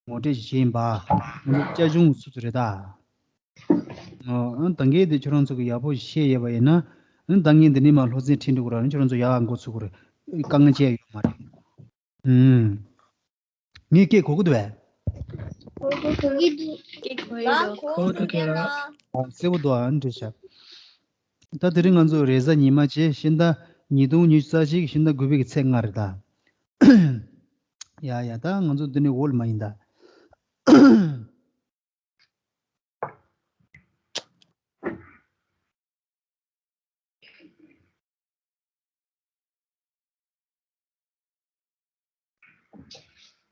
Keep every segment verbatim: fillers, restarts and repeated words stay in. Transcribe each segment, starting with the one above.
ངོ་སྤྲོད་ཞིག་བྱས་ཡིན་པ། ང་ཚོ་སྐྱབས་གཞུང་སུ་ཚོ་རེད་ད། ཨ་ད་གིན་དེ་ཁྱོད་རང་ཚོ་གི་ཡག་པོ་ཞིག་ཤེས་ཡོད་པ་ཡིན་ན། ཨ་ད་གིན་འདི་ནས་མར་སློབ་ཚན་ཁྲིད་འགྲོ་གི་ར་ནི་ཁྱོད་རང་ཚོ་ཡག་འགོ་ཚུགས་གི་རེད། དཀའ་ངལ་ཅི་ཡང་ཡོད་མ་རེད། ཨུམ། ངས་སྐད་གོ་གི་འདུག་བས། གོ་གི་འདུག་གོ་གི་འདུག་གོ་གི་འདུག་ཨ་སེར་པོ་འདུག་ཨ་འདྲི་ཤག་ད་དེ་རིང་ང་ཚོ་རེས་གཟའ་ཉི་མ་བྱས་ཕྱི་ཟླ་ཉིས་སྟོང་ཉི་ཤུ་རྩ་གཅིག་ཕྱི་ཟླ་དགུ་པའི་གི་ཚེས་ལྔ་རེད་ད། ཡ་ཡ་ད་ང་ཚོ་འདི་ནས་འོག་ལ་མ་ཡིན་ད།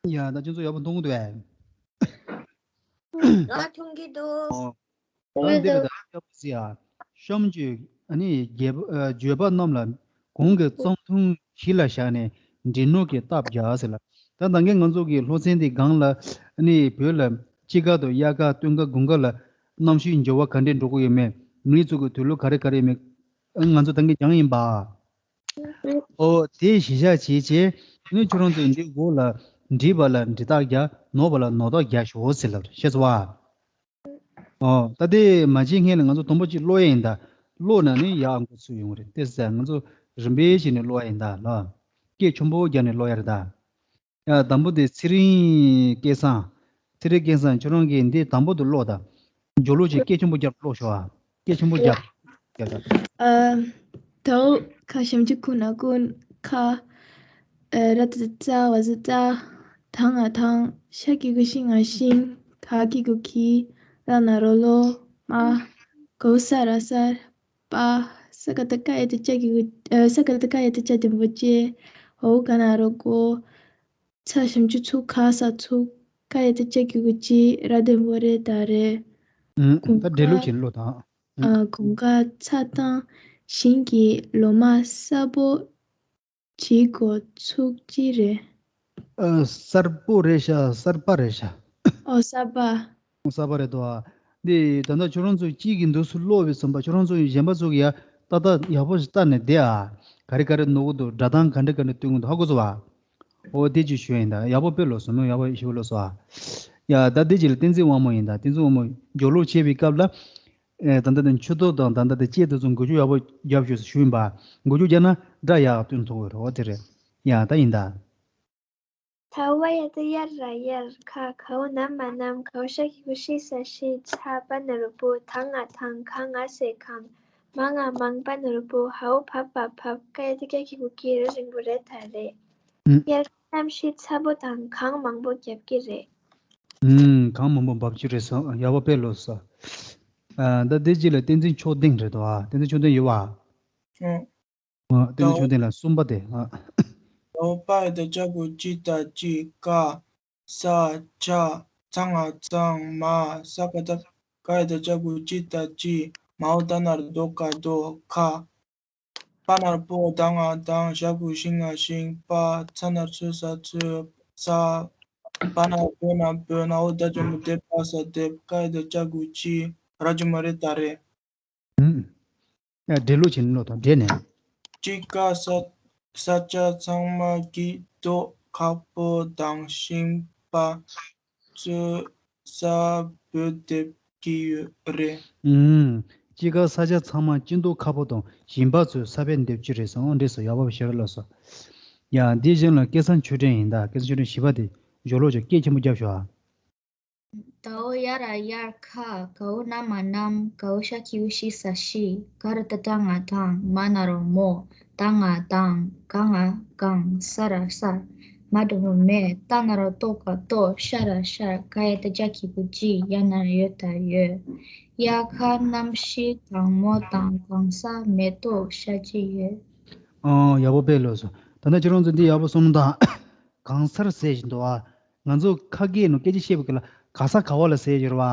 ཡ་ད་ཁྱོད་ཚོ་ཡག་པོ་མཐོང་གི་འདུག་ཨེ། ང་མཐོང་གི་འདུག་ཨོ། ད་འདི་རེད་ད་ཡག་པོ་ཟེར་ཡ། གཤམ་གྱི་ཨ་ནི་རྒྱལ་པོ་ཨ་བརྗོད་པ་རྣམས་ལ་གོང་གི་རྩོམ་ཐུང་གཞི་ལ་བཞག་ནས་འབྲི་ནོར་གྱི་རྟགས་རྒྱག་ཟེར་ལ། ད་ད་གིན་ང་ཚོ་གི་སློབ་ཚན་འདི་སྒང་ལ་ཨ་ནི་བོད་ལ་དཔྱིད་ཀ་དང་དབྱར་ཁ་སྟོན་ཁ་དགུན་ཁ་ལ་གནམ་གཤིས་འགྱུར་བ་ག་འདྲས་འགྲོ་གི་ཡོད་མེད། མི་རིགས་ཚོ་གི་དུས་ལོ་ག་རེ་ག་རེ་ཡོད་མེད། ཨ་ང་ཚོ་ད་གིན་སྦྱངས་ཡིན་པ། ཨོ་དེ་གཞི་བཞག་བྱས་བྱས་ནི་ཁྱོད་རང་ཚོས་འདི་འོག་ལ་འབྲིས་པ་ལ་འབྲི་རྟགས་རྒྱག་ནོར་བ་ལ་ནོར་རྟགས་རྒྱག་ཤོག་ཟེར་ལབ་རེད། ཤེས་སོང་བ། ཨོ་ད་དེ་མ་བྱེད་སྔོན་ལ་ང་ཚོ་དང་པོ་གཅིག་ཀློག་ཡ་ཡིན་ད། ཀློག་ན་ནི་ཡག་འགོ་ཚུགས་ཡོང་གི་རེད། དེ་ཟེར་ང་ཚོ་རིམ་པས་བྱས་ནས་ཀློག་ཡ་ཡིན་ད་ལ། སྐད་ཆེན་པོ་རྒྱག་ནས་ཀློག་ཡ་རེད་ད། ཡ་དང་པོ་དེ་ཚེ་རིང་སྐལ་བཟང་། ཚེ་རིང་སྐལ་བཟང་ཁྱོད་རང་གིས་འདི་དང་པོ་དེ་ཀློག་དང་། སྦྱོར་ཀློག་ཅིག་སྐད་ཆེན་པོ་རྒྱག་ཀློག་ཤོག་ཨ། སྐད་ཆེན་པོ་རྒྱག་རྒྱག་དང་། ཨ། དའོ་ཁ་ཞབས་ཀྱུ་ཁུ་ན་ཀུན། ཁ། ཨ། ར་ཏ་ཙ་བ་ཟ་ཙ། ད་ང་དང་། ཤ་གི་གུ་ཤི་ང་ཤིང་། ག་གི་གུ་གི། ལ་ན་རོ་ལོ། མ། གའོ་ས་ར་སར། པ། ས་ག་བཏགས་སྐ་ཡ་བཏགས་སྐྱ་གི་གུ། ཨ། ས་ག་བཏགས་སྐ་ཡ་བཏགས་སྐྱ་ལྡན་པོ་སྐྱེ། འོ་ག་ན་རོ་མགོ། ཚ་ཞབས་ཀྱུ་ཚུ་ག་ས་ཚུགས། ཀ་ཡ་བཏགས་སྐྱ་གི་གུ་ཀྱི། ར་ལྡན་པོ་རེ་ད་རེད། ཨུམ། ད་འགྲེལ་ལུགས་བྱེད་ལོ་དང་། ཨ། གོང་ཁ་ཚ་དང་ཞིང་གི་ལོ་མ་ས་བོ་བྱི་གོ་ཚུགས་ཀྱི་རེད། ཨ། སར་པོ་རེད་ཤག་སར་པ་རེད་ཤག་ཨོ་ས་པ། ས་པ་རེད་དོ། འདི་ད་ལྟ་ཁྱོད་རང་ཚོ་གཅིག་གིས་འདུག་སུ་ཀློག་པའི་བསམ་པ་ཁྱོད་རང་ཚོ་གཞན་པ་ཚོ་གིས་ཡ་ཏག་ཏག་ཡག་པོ་ཞིག་ལྟ་ནས་བསྡད་ཨ། ག་རེ་ག་རེ་ནོར་གི་འདུག་སྒྲ་གདངས་ག་འདྲ་ག་འདྲ་སྟོན་གི་འདུག་ཧ་གོ་སོང་བ། ཨོ་དེ་ཅིག་ཞུ་ཡིན་ད། ཡག་པོ་དཔེ་ལོ་སོ་མོ་ཡག་པོ་ཞེ་པོ་ལོ་སོ་ཨ། ཡ་ད་དེ་ཅིག་ལ་བསྟན་འཛིན་དབང་མོ་ཡིན་ད། བསྟན་འཛིན་དབང་མོ་སྦྱོར་ཀློག་བྱེད་པའི་སྐབས་ལ། ཨེ་ད་ལྟ་དེ་མཆུ་ཏོ་དང་ད་ལྟ་དེ་ལྕེ་དེ་ཚོ་འགུལ་སྐྱོད་ཡག་པོ་རྒྱབ་ཤོག་ཞུ་ཡིན་པ། འགུལ་སྐྱོད་རྒྱབ་ན་སྒྲ་ཡག་སྟོན་ཐུབ་ཀྱི་རེད། ཨོ་དེ་རེད། ཡ་ད་ཡིན་ད། ད་བ་ཡ་ད་ཡར་ར་ཡར། ག་གའོ་ན་མ་ནམ། གའོ་ཤ་གི་གུ་ཤི་ས་ཤི། ཚ་པ་ན་རོ་པོ། ད་ང་དང་། ག་ང་ས་གངས། མ་ང་མང་། པ་ན་རོ་པོ། འའོ་བ་བ་བབས། ཀ་ཡ་བཏགས་ཀྱ་གི་གུ་ཀྱི། ར་ལྡན་པོ་རེ་ད་རེད། ཨུམ། ཡར་གནམ་གཤིས་ཚ་པོ་དང་གངས་མང་པོ་རྒྱབ་ཀྱི་རེད། ཨུམ། གངས་མང་པོ་འབབ་ཀྱི་རེད་སོང་། ཡག་པོ་དཔེ་ལོ་སོ། ཨ་ད་དེ་རྗེས་ལ་བསྟན་འཛིན་མཆོག་ལྡན་རེད་དོ། ཨ་བསྟན་འཛིན་མཆོག་ལྡན་ཡོད་བ། ཨུམ། ཨ་བསྟན་འཛིན་མཆོག་ལྡན་ལ་གསུམ་པ་དེ། ཨ་དའོ་པ་ཡ་བཏགས་པ་གུ་པྱི་ད་པྱི། ཀ་ས་ཅ་ཚང་ང་ཚངས། མ་ས་ག་བཏགས་སྐ་ཡ་བཏགས་པ་གུ་ཀྱི་ད་ཀྱི། མའོ་ད་ན་རོ་དོ་ག་དོ། ཁ། པ་ན་རོ་པོ། ད་ང་དང་། ཞ་གི་གུ་ཤི་ང་ཤིང་། པ། ཚ་ན་རོ་ཚོ་ས་ཚོས། ས། པ་ན་རོ་པོ་ན་བོས། འའོ་ད་ལྗང་མོ་དེ་པ་ས་དེབ། ཀ་ཡ་བཏགས་ཀྱ་གི་གུ་ཀྱི། ར་ལྗང་མོ་རེ་ད་རེད། ཨུམ། ཡ་འགྲེལ་ལུགས་བྱེད་ནི་ལོ་དང་འགྲེལ་ནས། ཀྱི་ཀ་ས་ས་ཆ་ཚང་མ་གི་ཏོག་ཁ་པོ་དང་ཞིང་པ་ཚོས་ས་བོས་འདེབས་ཀྱི་ཡོད་རེད། ཨུམ། ཀྱི་ཀ་ས་ཆ་ཚང་མ་སྐྱིན་ཏོག་ཁ་པོ་དང་ཞིང་པ་ཚོས་ས་བོས་འདེབས་ཀྱི་རེད་སོང་། འགྲིག་སོང་། ཡག་པོ་ཞེ་དྲག་ལབ་སོང་། ཡ་འདི་བཞིན་ལ་སྐལ་བཟང་ཆོས་སྒྲོན་ཡིན་ད། སྐལ་བཟང་ཆོས་སྒྲོན་བཞི་པ་དེ་སྦྱོར་ཀློག་ཅིག་སྐད་ཆེན་པོ་རྒྱབ་ཤོག་ཨ། དའོ་ཡ་ར་ཡར་ག། གའོ་ན་མ་ནམ། གའོ་ཤ་གི་གུ་ཤི་ས་ཤི། ག་ར་བཏགས་གྲ་ང་གྲངས། མ་ན་རོ་མོ། ད་ང་དང་། ག་ང་གངས། ས་ར་སར། མ་འགྲེང་བུ་མེ། ཏ་ན་རོ་ཏོ་ག་ཏོ། ཤ་ར་ཤར། ག་ཡ་བཏགས་གྱ་གི་གུ་གྱི། ཡ་ན་རོ་ཡོ་ད་ཡོད། ཡ་ག་གནམ་གཤིས་གྲང་མོ་དང་གང་ས་མེ་ཏོག་ཤ་ཅི་ཡོད། ཨོ་ཡག་པོ་དཔེ་ལོས་སོ། ད་ནི་ཁྱེད་རང་ཚོ་འདི་ཡག་པོ་གསུངས་དང་། གང་སར་ཟེར་བཞིན་འདུག་ཨ། ང་ཚོ་ཁ་སྐད་ནང་སྐད་ཆ་བཤད་པའི་སྐབས་ལ་ག་ས་ག་བ་ལ་ཟེར་ཡོད་རེད་བ།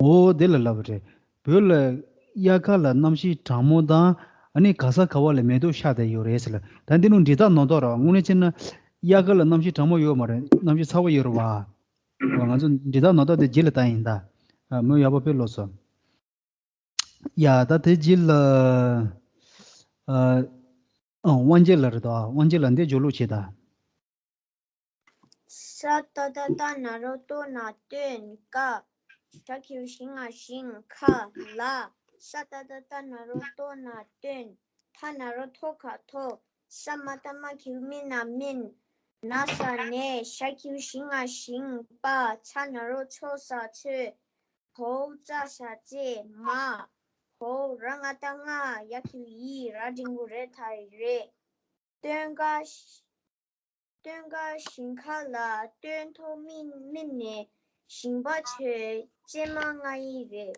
འོ་དེ་ལ་ལབ་པ་རེད། བོད་ལ་དབྱར་ཁ་ལ་གནམ་གཤིས་གྲང་མོ་དང་། ཨ་ནི་ག་ས་ག་བ་ལ་མེ་ཏོག་ཤར་བསྡད་ཡོད་རེད་ཟེར་ལ། ད་འདི་ནང་འབྲི་སྟངས་ནོར་ཐོག་རེད་བ། དངོས་གནས་བྱས་ན་དབྱར་ཁ་ལ་གནམ་གཤིས་གྲང་མོ་ཡོད་མ་རེད། གནམ་གཤིས་ཚ་བོ་ཡོད་རེད་བ། ང་ཚོ་འབྲི་སྟངས་ནོར་ཐོག་དེ་རྗེས་ལ་ལྟ་ཡིན་ད། ཨ་མོ་ཡག་པོ་དཔེ་ལོས་སོ། ཡ་ད་དེ་རྗེས་ལ། ཨ། ཨ་དབང་རྒྱལ་ལགས་རེད་དོ། དབང་རྒྱལ་ལགས་འདི་སྦྱོར་ཀློག་བྱེད་དང་། ས་ཏ་བཏགས་སྟ་ན་རོ་སྟོ་ན་སྟོན། ཀ། ཞ་གི་གུ་ཞི་ང་ཞིང་། ཁ། ལ། ས་ཏ་བཏགས་སྟ་ན་རོ་སྟོ་ན་སྟོན། ཐ་ན་རོ་ཐོ་ག་ཐོག་ས་མ་བཏགས་སྨ་གི་གུ་སྨི་ན་སྨིན། ན་ས་ནས། ཞ་གི་གུ་ཞི་ང་ཞིང་། པ། ཚ་ན་རོ་ཚོ་ས་ཚོས། བོའུ་ཙ་ས་ཙེས། མ། བོའུ་ར་ང་བཏགས་རྔ་ཡ་གི་གུ་ཡི་ར་འགྲེང་བུ་རེ་ད་རེད། སྟོན་ཀ་སྟོན་ཀ་ཞིང་ཁ་ལ་སྟོན་ཐོག་སྨིན་སྨིན་ནས་ཞིང་པ་ཚོས་གཅེས་མ་རྔ་ཡི་རེད།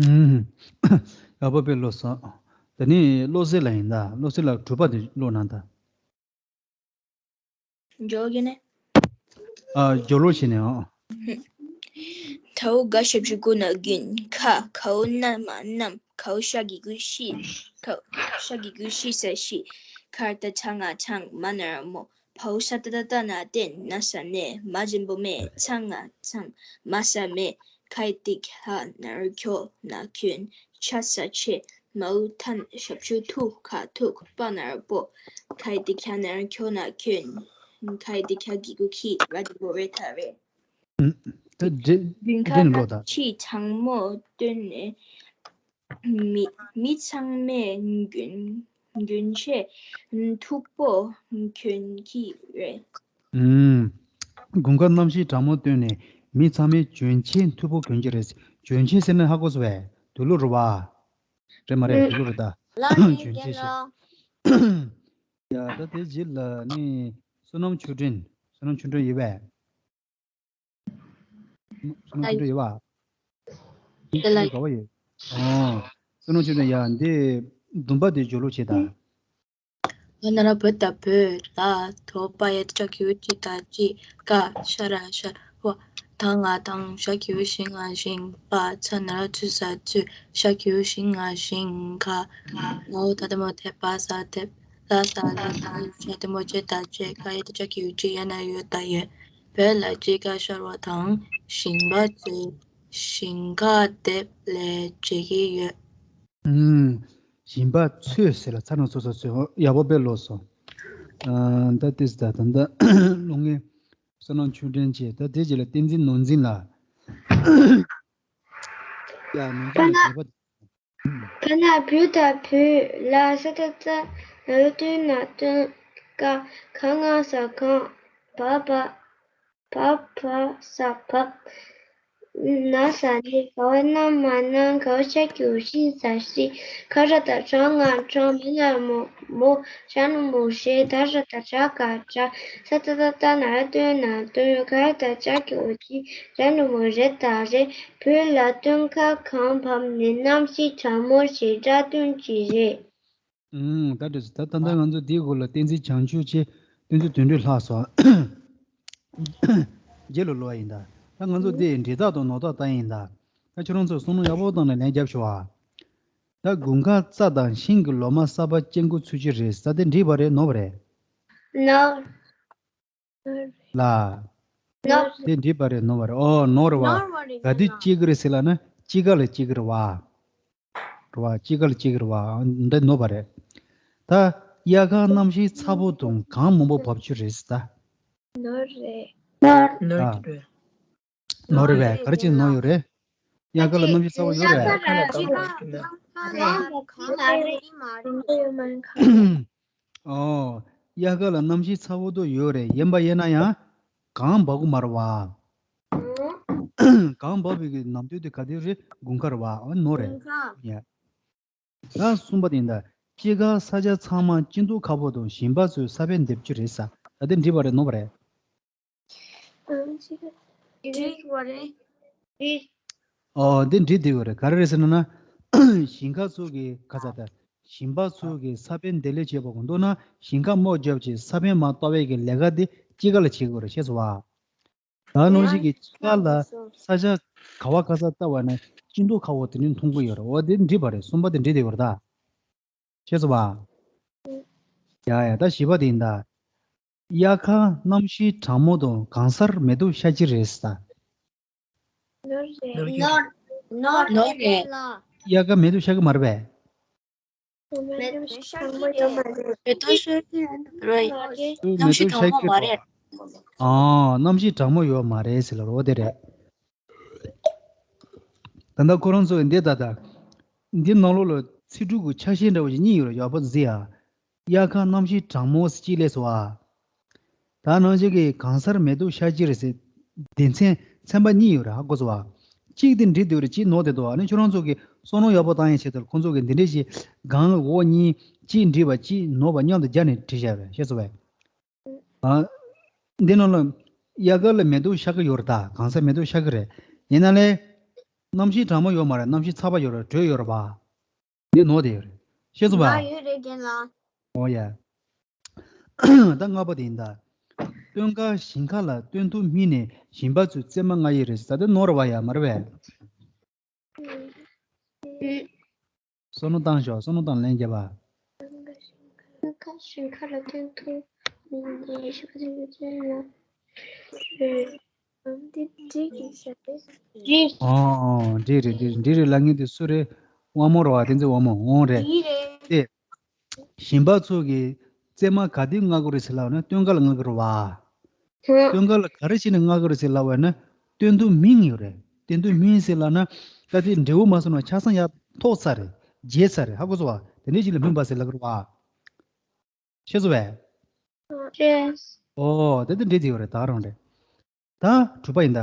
ཨུམ། ཡག་པོ་དཔེ་ཀློག་སོང་། དེ་ནས་བློ་གསལ་ལགས་ཡིན་ད། བློ་གསལ་ལགས་དྲུག་པ་དེ་ཀློག་གནང་ད། འཇོག་གི་ནས། ཨ། སྦྱོར་ཀློག་བྱས་ནས་ཨང་། དའོ་ག་ཞབས་ཀྱུ་གུ་ན་དགུན། ཁ། གའོ་ན་མ་གནམ། གའོ་ཞ་གི་གུ་ཤི། གའོ་ཞ་གི་གུ་ཤི་ས་ཤིས། ག་ར་བཏགས་གྲ་ང་གྲངས། མ་ན་རོ་མོ། བའོ་ས་ཏ་བཏགས་སྟ་ན་སྟན། ན་ས་ནས། མ་འགྲེང་བུ་མེ། ཚ་ང་ཚང་། མ་ས་མེད། ག་ཡ་བཏགས་གྱ་ན་རོ་གྱོ་ན་གྱོན། ཆ་ས་ཆེ། མའོ་ཐ་ན་ཞབས་ཀྱུ་ཐུ་ག་ཐུག་པ་ན་རོ་པོ། ག་ཡ་བཏགས་གྱ་ན་རོ་གྱོ་ན་གྱོན། ག་ཡ་བཏགས་གྱ་གི་གུ་གྱི། ར་འགྲེང་བུ་རེ་ད་རེད། ད་འདྲེ་དགུན་ཁ་འདྲེ་ནས་ཀློག་ད། ཁ་ཕྱི་གྲང་མོ་བཏོན་ནས། མི་མི་ཚང་མས་གྱོན་གྱོན་ཆས་མཐུག་པོ་གྱོན་གྱི་རེད། ཨུམ། དགུན་ཁ་གནམ་གཤིས་གྲང་མོ་བཏོན་ནས་མི་ཚང་མས་གྱོན་ཆས་མཐུག་པོ་གྱོན་གྱི་རེད། གྱོན་ཆས་ཟེར་ན་ཧ་གོ་སོང་བས། དུག་ལོག་རེད་བ། རེད་མ་རེད། དུག་ལོག་རེད་ད། ལ་ནི་གྱོན་ཆས་རྒན་ཤག་ལགས། ཡ་ད་དེ་རྗེས་ལ་ནི་བསོད་ནམས་ཆོས་སྒྲོན། བསོད་ནམས་ཆོས་སྒྲོན་ཡོད་པས། བསོད་ནམས་ཆོས་སྒྲོན་ཡོད་པ། དེ་ལ་ག་བ་ཡོད། ཨོ། བསོད་ནམས་ཆོས་སྒྲོན་ཡ་འདི་བདུན་པ་དེ་སྦྱོར་ཀློག་བྱེད་དང་། བ་ན་ར་བོ་ད་བོད། ལ། དོ་པ་ཡ་ཏ་ཅ་གི་གུ་ཅི་ད་ཅི། ཀ། ཤ་ར་ཤར་བ། ད་ང་དང་། ཞ་གི་གུ་ཞི་ང་ཞིང་། པ། ཚ་ན་རོ་ཚུ་ས་ཚོས། ཤ་གི་གུ་ཞི་ང་ཞིང་། ག། གའོ་ད་ལྟ་མོ་དེ། པ་ས་དེབ། ལ་ས་ལེབ། ཞ་ལྡེ་མོ་ཅེ་ད་ཅེད། ག་ཡ་ཏ་ཅ་གི་གུ་ཅི། ཡ་ན་རོ་ཡོ་ད་ཡོད། བོད་ལ་དཔྱིད་ཀ་ཤར་བ་དང་། ཞིང་པ་ཚོས་ཞིང་ཁ་འདེབས་ལས་བྱེད་ཀྱི་ཡོད། ཨུམ། ཞིང་པ་ཚོས་ཟེར་ལ་ཚ་ན་ཚོ་ས་ཚོས། ཡག་པོ་དཔེ་ཀློག་སོང་། ཨ། ད་ཏིས་ད་ད་ད་ཀློག་མཁན་བསོད་ནམས་ཆོས་སྒྲོན་བྱས། ད་དེ་རྗེས་ལ་བསྟན་འཛིན་ནོར་འཛིན་ལགས། ཡ་ནོར་འཛིན་ལགས་བརྗོད་པ། བ་ན་བུ་ད་བོད། ལ་ས་ཏ་བཏགས་སྟ་ན་རོ་སྟོ་ན་སྟོན། ཀ། ག་ང་ས་གངས། བ་བ། བ་བ་ས་བག་ན་ས་ནས། གའོ་ན་མ་གནམ། གའོ་ཞ་གི་གུ་ཞི་ས་ཤིས། ག་ར་བཏགས་གྲ་ང་གྲངས། མ་ན་རོ་མོ། ར་ན་རོ་མོ་རེད། ད་ར་བཏགས་གྲ་ག་གྲངས། ས་ཏ་བཏགས་སྟ་ན་རོ་སྟོ་ན་སྟོན། ག་ཡ་ཏ་ཅ་གི་གུ་གྱི། ར་ན་རོ་མོ་རེད་ད་རེད། བོད་ལ་སྟོན་ཁ་གངས་བབས་ནས་གནམ་གཤིས་གྲང་མོ་ཞེ་དྲག་སྟོན་གྱི་རེད། ཨུམ། ད་འགྲིག་སོང་། ད་ད་ལྟ་ང་ཚོ་འདིའི་སྐོར་ལ་བསྟན་འཛིན་བྱང་ཆུབ་ཀྱིས་བསྟན་འཛིན་དོན་གྲུབ་ལྷག་སོང་། རྗེས་ལ་ཀློག་པ་ཡིན་ད། ད་ང་ཚོ་འདི་འབྲས་རྟགས་དང་ནོར་རྟགས་ལྟ་ཡིན་ད། ད་ཁྱོད་རང་ཚོ་བསམ་བློ་ཡག་པོ་བཏང་ནས་ལན་རྒྱབ་ཤོག་ཨ། ད་དགུན་ཁ་རྩྭ་དང་ཤིང་གི་ལོ་མ་གསར་པ་སྐྱེ་འགོ་ཚུགས་ཀྱི་རེད་ཟེར་དེ་འགྲིག་པ་རེད། ནོར་བ་རེད། ནོར། ལ། ནོར། དེ་འགྲིག་པ་རེད། ནོར་བ་རེད། ཨོ་ནོར་བ། ནོར་བ་རེད། ག་དུས་སྐྱེ་གི་རེད་ཟེར་ལབ་ན་དཔྱིད་ཀ་ལ་སྐྱེ་གི་རེད་བ། རེད་བ། དཔྱིད་ཀ་ལ་སྐྱེ་གི་རེད་བ། འདི་ནོར་བ་རེད། ད་དབྱར་ཁ་གནམ་གཤིས་ཚ་པོ་དང་གངས་མང་པོ་འབབ་རྒྱུ་རེད་ཟེར་ད། ནོར་རེད། ནོར། ནོར་རེད་པས། ག་རེ་བྱས་ནོར་ཡོད་རེད། དབྱར་ཁ་ལ་གནམ་གཤིས་ཚ་པོ་ཡོད་རེད། ཨོ། དབྱར་ཁ་ལ་གནམ་གཤིས་ཚ་པོ་དུ་ཡོད་རེད། ཡིན་པ་ཡིན་ན་ཡང་གངས་འབབ་གི་མ་རེད་བ། གངས་འབབ་པའི་གི་ནམ་དུས་དེ་ག་དུས་རེད། དགུན་ཁ་རེད་བ། ཨ་ནོར་རེད། དགུན་ཁ། ཡ། ད་གསུམ་པ་དེ་ཡིན་ད། དཔྱིད་ཀ་ས་ཆ་ཚང་མ་སྐྱིད་སྡུག་ཁ་པོ་དང་ཞིང་པ་ཚོས་ས་བོན་འདེབས་རྒྱུ་རེད་ཟེར། ད་དེ་འགྲིག་པ་རེད། ནོར་བ་རེད། འགྲིག་པ་རེད། ཨོ་དེ་འགྲིག་བསྡད་ཡོད་རེད། ག་རེ་རེད་ཟེར་ན་ན། ཞིང་ཁ་ཚོ་གི་ག་ས་ད། ཞིང་པ་ཚོ་གི་ས་བོན་འདེབས་ལས་བྱེད་པ་གོ་འདུག་ན། ཞིང་ཁ་རྨོ་རྒྱབ་ཀྱི་ས་བོན་མར་གཏོར་བའི་གི་ལས་ཀ་དེ་དཔྱིད་ཀ་ལ་བྱེད་དགོས་རེད། ཤེས་སོང་བ། ད་ནང་བཞིན་གྱི་དཔྱིད་ཀ་ལ་ས་ཆ་ག་བ་ག་ས་ལྟ་བ་ན་སྐྱིད་སྡུག་ཁ་པོ་དེ་འདྲ་མཐོང་གི་ཡོད་རེད། འོ་དེ་འགྲིག་པ་རེད། གསུམ་པ་དེ་འགྲིག་བསྡད་ཡོད་རེད་ད། ཤེས་སོང་བ། ཡ་ཡ། ད་བཞི་པ་དེ་ཡིན་ད། དབྱར་ཁ་གནམ་གཤིས་གྲང་མོ་དང་གང་སར་མེ་ཏོག་ཤར་གྱི་རེད་ཟེར་ད། ནོར་རེད། ནོར། ནོར། ནོར་རེད། དབྱར་ཁ་མེ་ཏོག་ཤར་གྱི་མ་རེད་པས། མེ་ཏོག་ཤར་གྱི་རེད། མེ་ཏོག་ཤར་གྱི་རེད། གནམ་གཤིས་གྲང་མོ་མ་རེད། ཨ། གནམ་གཤིས་གྲང་མོ་ཡོད་མ་རེད་ཟེར་ལབ་རེད། འོ་དེ་རེད། ད་ལྟ་ཁོ་རང་ཚོ་འདི་ད་ལྟ་འདི་ནང་ལོགས་ལ་ཚིག་གྲུབ་ཀྱི་ཆ་ཤས་འདྲ་བོ་ཞིག་གཉིས་ཡོད་རེད། ཡག་པོ་གཟིགས་ཨ། དབྱར་ཁ་གནམ་གཤིས་གྲང་མོ་ཟེར་གཅིག་སླེབས་སོང་ཨ། ད་ནང་བཞིན་གྱི་གང་སར་མེ་ཏོག་ཤར་གྱི་རེད་ཟེར། སྡེ་ཚན་ཚན་པ་གཉིས་ཡོད་རེད། ཧ་གོ་སོང་ཨ། གཅིག་དེ་འབྲི་བསྡད་ཡོད་རེད། གཅིག་ནོར་བསྡད་འདུག་ཨ་ནི་ཁྱོད་རང་ཚོ་གི་བསམ་བློ་ཡག་པོ་བཏང་ཡག་ཆེད་དུ་ཁོང་ཚོ་གི་འདི་འདྲས་ཞིག་གང་འོག་གཉིས་གཅིག་འབྲི་བ་གཅིག་ནོར་བ་མཉམ་དུ་སྦྱར་ནས་བྲིས་བཞག་པས། ཤེས་སོང་བས། ཨ། འདི་ནང་ལ་དབྱར་ཁ་ལ་མེ་ཏོག་ཤར་གི་ཡོད་རེད། ད་གང་སར་མེ་ཏོག་ཤར་གི་རེད། ཡིན་ན་ལས། གནམ་གཤིས་གྲང་མོ་ཡོད་མ་རེད། གནམ་གཤིས་ཚ་བ་ཡོད་རེད། དྲོད་ཡོད་རེད་པ། འདི་ནོར་བསྡད་ཡོད་རེད། ཤེས་སོང་བ། ང་ཡོད་རེད་རྒན་ལགས། ཨོ་ཡ། ད་ལྔ་པ་དེ་ཡིན་ད། སྟོན་ཁ་ཞིང་ཁ་ལ་སྟོན་ཐུབ་མིན་ནས་ཞིང་པ་ཚོས་རྩེད་མོ་རྔ་ཡི་རེད་ཟེར། ད་དེ་ནོར་བ་ཡ་མ་རེད་པས། བསམ་བློ་བཏང་ཤོག་བསམ་བློ་བཏང་ལན་རྒྱབ་པ། ཁ་ཞིང་ཁ་ལ་སྟོན་ཐུབ་མིན་ནས་ཞིང་ཁ་ལ་འདི་འགྲིག་གི་ཤ་རེད། འགྲིག་ཨོ་ཨོ་འགྲིག་རེད། འགྲིག་རེད། འགྲིག་རེད་ལབ་མཁན་དེ་སུ་རེད། དབང་མོ་རེད་པ། བསྟན་འཛིན་དབང་མོ། འོང་རེད། འགྲིག་རེད། དེ། ཞིང་པ་ཚོ་གིས་རྩེད་མོ་ག་དུས་རྔ་གི་རེད་ཟེར་ལབ་ན་སྟོན་ཁ་ལ་རྔ་གི་རེད་པ། སྟོན་ཁ་ལ་ག་རེ་བྱས་ནས་རྔ་གི་རེད་ཟེར་ལབ་པ་ན་སྟོན་ཐུབ་མིན་ཡོད་རེད། སྟོན་ཐུབ་མིན་ཟེར་ལབ་ན་ད་དེ་འབྲས་བུ་མ་སོང་ན་ཆ་ཚང་ཡར་ཐོགས་ཚར་རེད། རྒྱས་ཚར་རེད། ཧ་གོ་སོང་བ། དེ་འདྲ་ཞིག་ལ་སྨིན་པ་ཟེར་ལབ་གི་རེད་པ། ཤེས་སོང་བས། ཤེས། ཨོ་དེ་དེ་འདྲ་དེ་ཡོད་རེད། ད་རང་རེད། ད་དྲུག་པ་ཡིན་ད།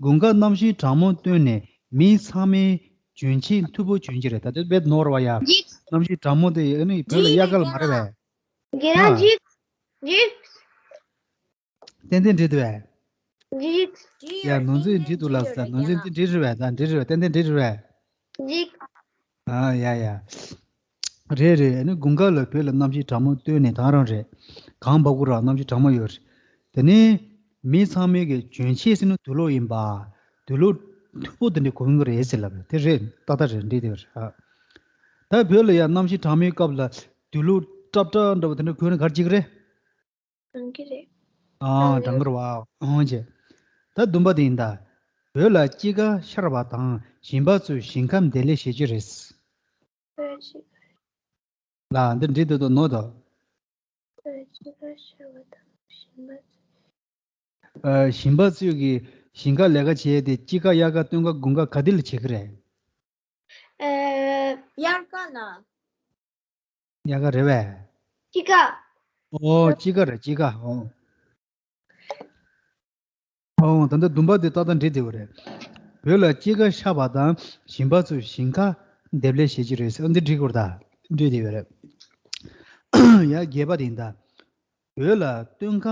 དགུན་ཁ་གནམ་གཤིས་གྲང་མོ་བཏོན་ནས་མི་ཚང་མའི་གྱོན་ཆས་མཐུག་པོ་གྱོན་གྱི་རེད། ད་དེ་དཔེ་ནོར་བ་ཡ། འགྲིག་གནམ་གཤིས་གྲང་མོ་དེ་ཨ་ནི་བོད་ལ་དབྱར་ཁ་ལ་མ་རེད་པས། རྒན་ལགས་འགྲིག་འགྲིག་ཏན་ཏན་འགྲིག་འདུག་པས། འགྲིག་ཡ་ནོར་འཛིན་འགྲིག་འདུག་ལབ་ས། ནོར་འཛིན་དེ་འགྲིག་རེད་པས། ད་འགྲིག་རེད་པས། ཏན་ཏན་འགྲིག་རེད་པས། འགྲིག་ཨ་ཡ་ཡ། རེད་རེད། ཨ་ནི་དགུན་ཁ་ལ་བོད་ལ་གནམ་གཤིས་གྲང་མོ་བཏོན་ནས་ད་རང་རེད། གངས་བབས་ཀྱི་རེད། གནམ་གཤིས་གྲང་མོ་ཡོད་རེད། དེ་ནས་མི་ཚང་མས་ཀྱི་གྱོན་ཆས་ཟེར་ན་དུག་ལོག་ཡིན་པ། དུག་ལོག་མཐུག་པོ་དེ་འདྲ་གོན་གྱི་རེད་ཟེར་ལབ་རེད། དེ་རེད། ཏག་ཏག་རེད། འགྲིག་དེ་རེད། ཨ། ད་བོད་ལ་ཡང་གནམ་གཤིས་གྲང་མོའི་སྐབས་ལ་དུག་ལོག་སྲབ་སྲབ་འདྲ་བོ་དེ་འདྲ་གོན་ན་ག་རེ་བྱེད་ཀྱི་རེད། གྲང་གི་རེད། ཨ། གྲང་གི་རེད་པ། འོང་ཅེ། ད་བདུན་པ་དེ་ཡིན་ད། བོད་ལ་དཔྱིད་ཀ་ཤར་བ་དང་ཞིང་པ་ཚོས་ཞིང་ཁ་འདེབས་ལས་བྱེད་ཀྱི་རེད། བོད་དཔྱིད་ལ་འདི་འགྲིག་འདུག་ཏོ་ནོར་དོ། བོད་དཔྱིད་ཀ་ཤར་བ་དང་ཞིང་པ་ཚོས། ཨ། ཞིང་པ་ཚོས་ཀྱི་ཞིང་ཁ་ལས་ཀ་བྱེད་དེ་དཔྱིད་ཀ་དབྱར་ཁ་སྟོན་ཁ་དགུན་ཁ་ག་དུས་ལ་བྱེད་ཀྱི་རེད། ཨ། དབྱར་ཁ་ལ། དབྱར་ཁ་རེད་པས། དཔྱིད་ཀ་ཨོ་དཔྱིད་ཀ་རེད། དཔྱིད་ཀ་ཨོ། ཨོ་ད་ལྟ་བདུན་པ་དེ་ཏག་ཏག་འགྲིག་བསྡད་པ་རེད། བོད་ལ་དཔྱིད་ཀ་ཤར་བ་དང་ཞིང་པ་ཚོས་ཞིང་ཁ་འདེབས་ལས་བྱེད་ཀྱི་རེད་ཟེར། འདི་འགྲིག་གི་རེད་ད། འགྲིག་བསྡད་པ་རེད། ཡ་བརྒྱད་པ་དེ་ཡིན་ད། བོད་ལ་སྟོན་ཁ་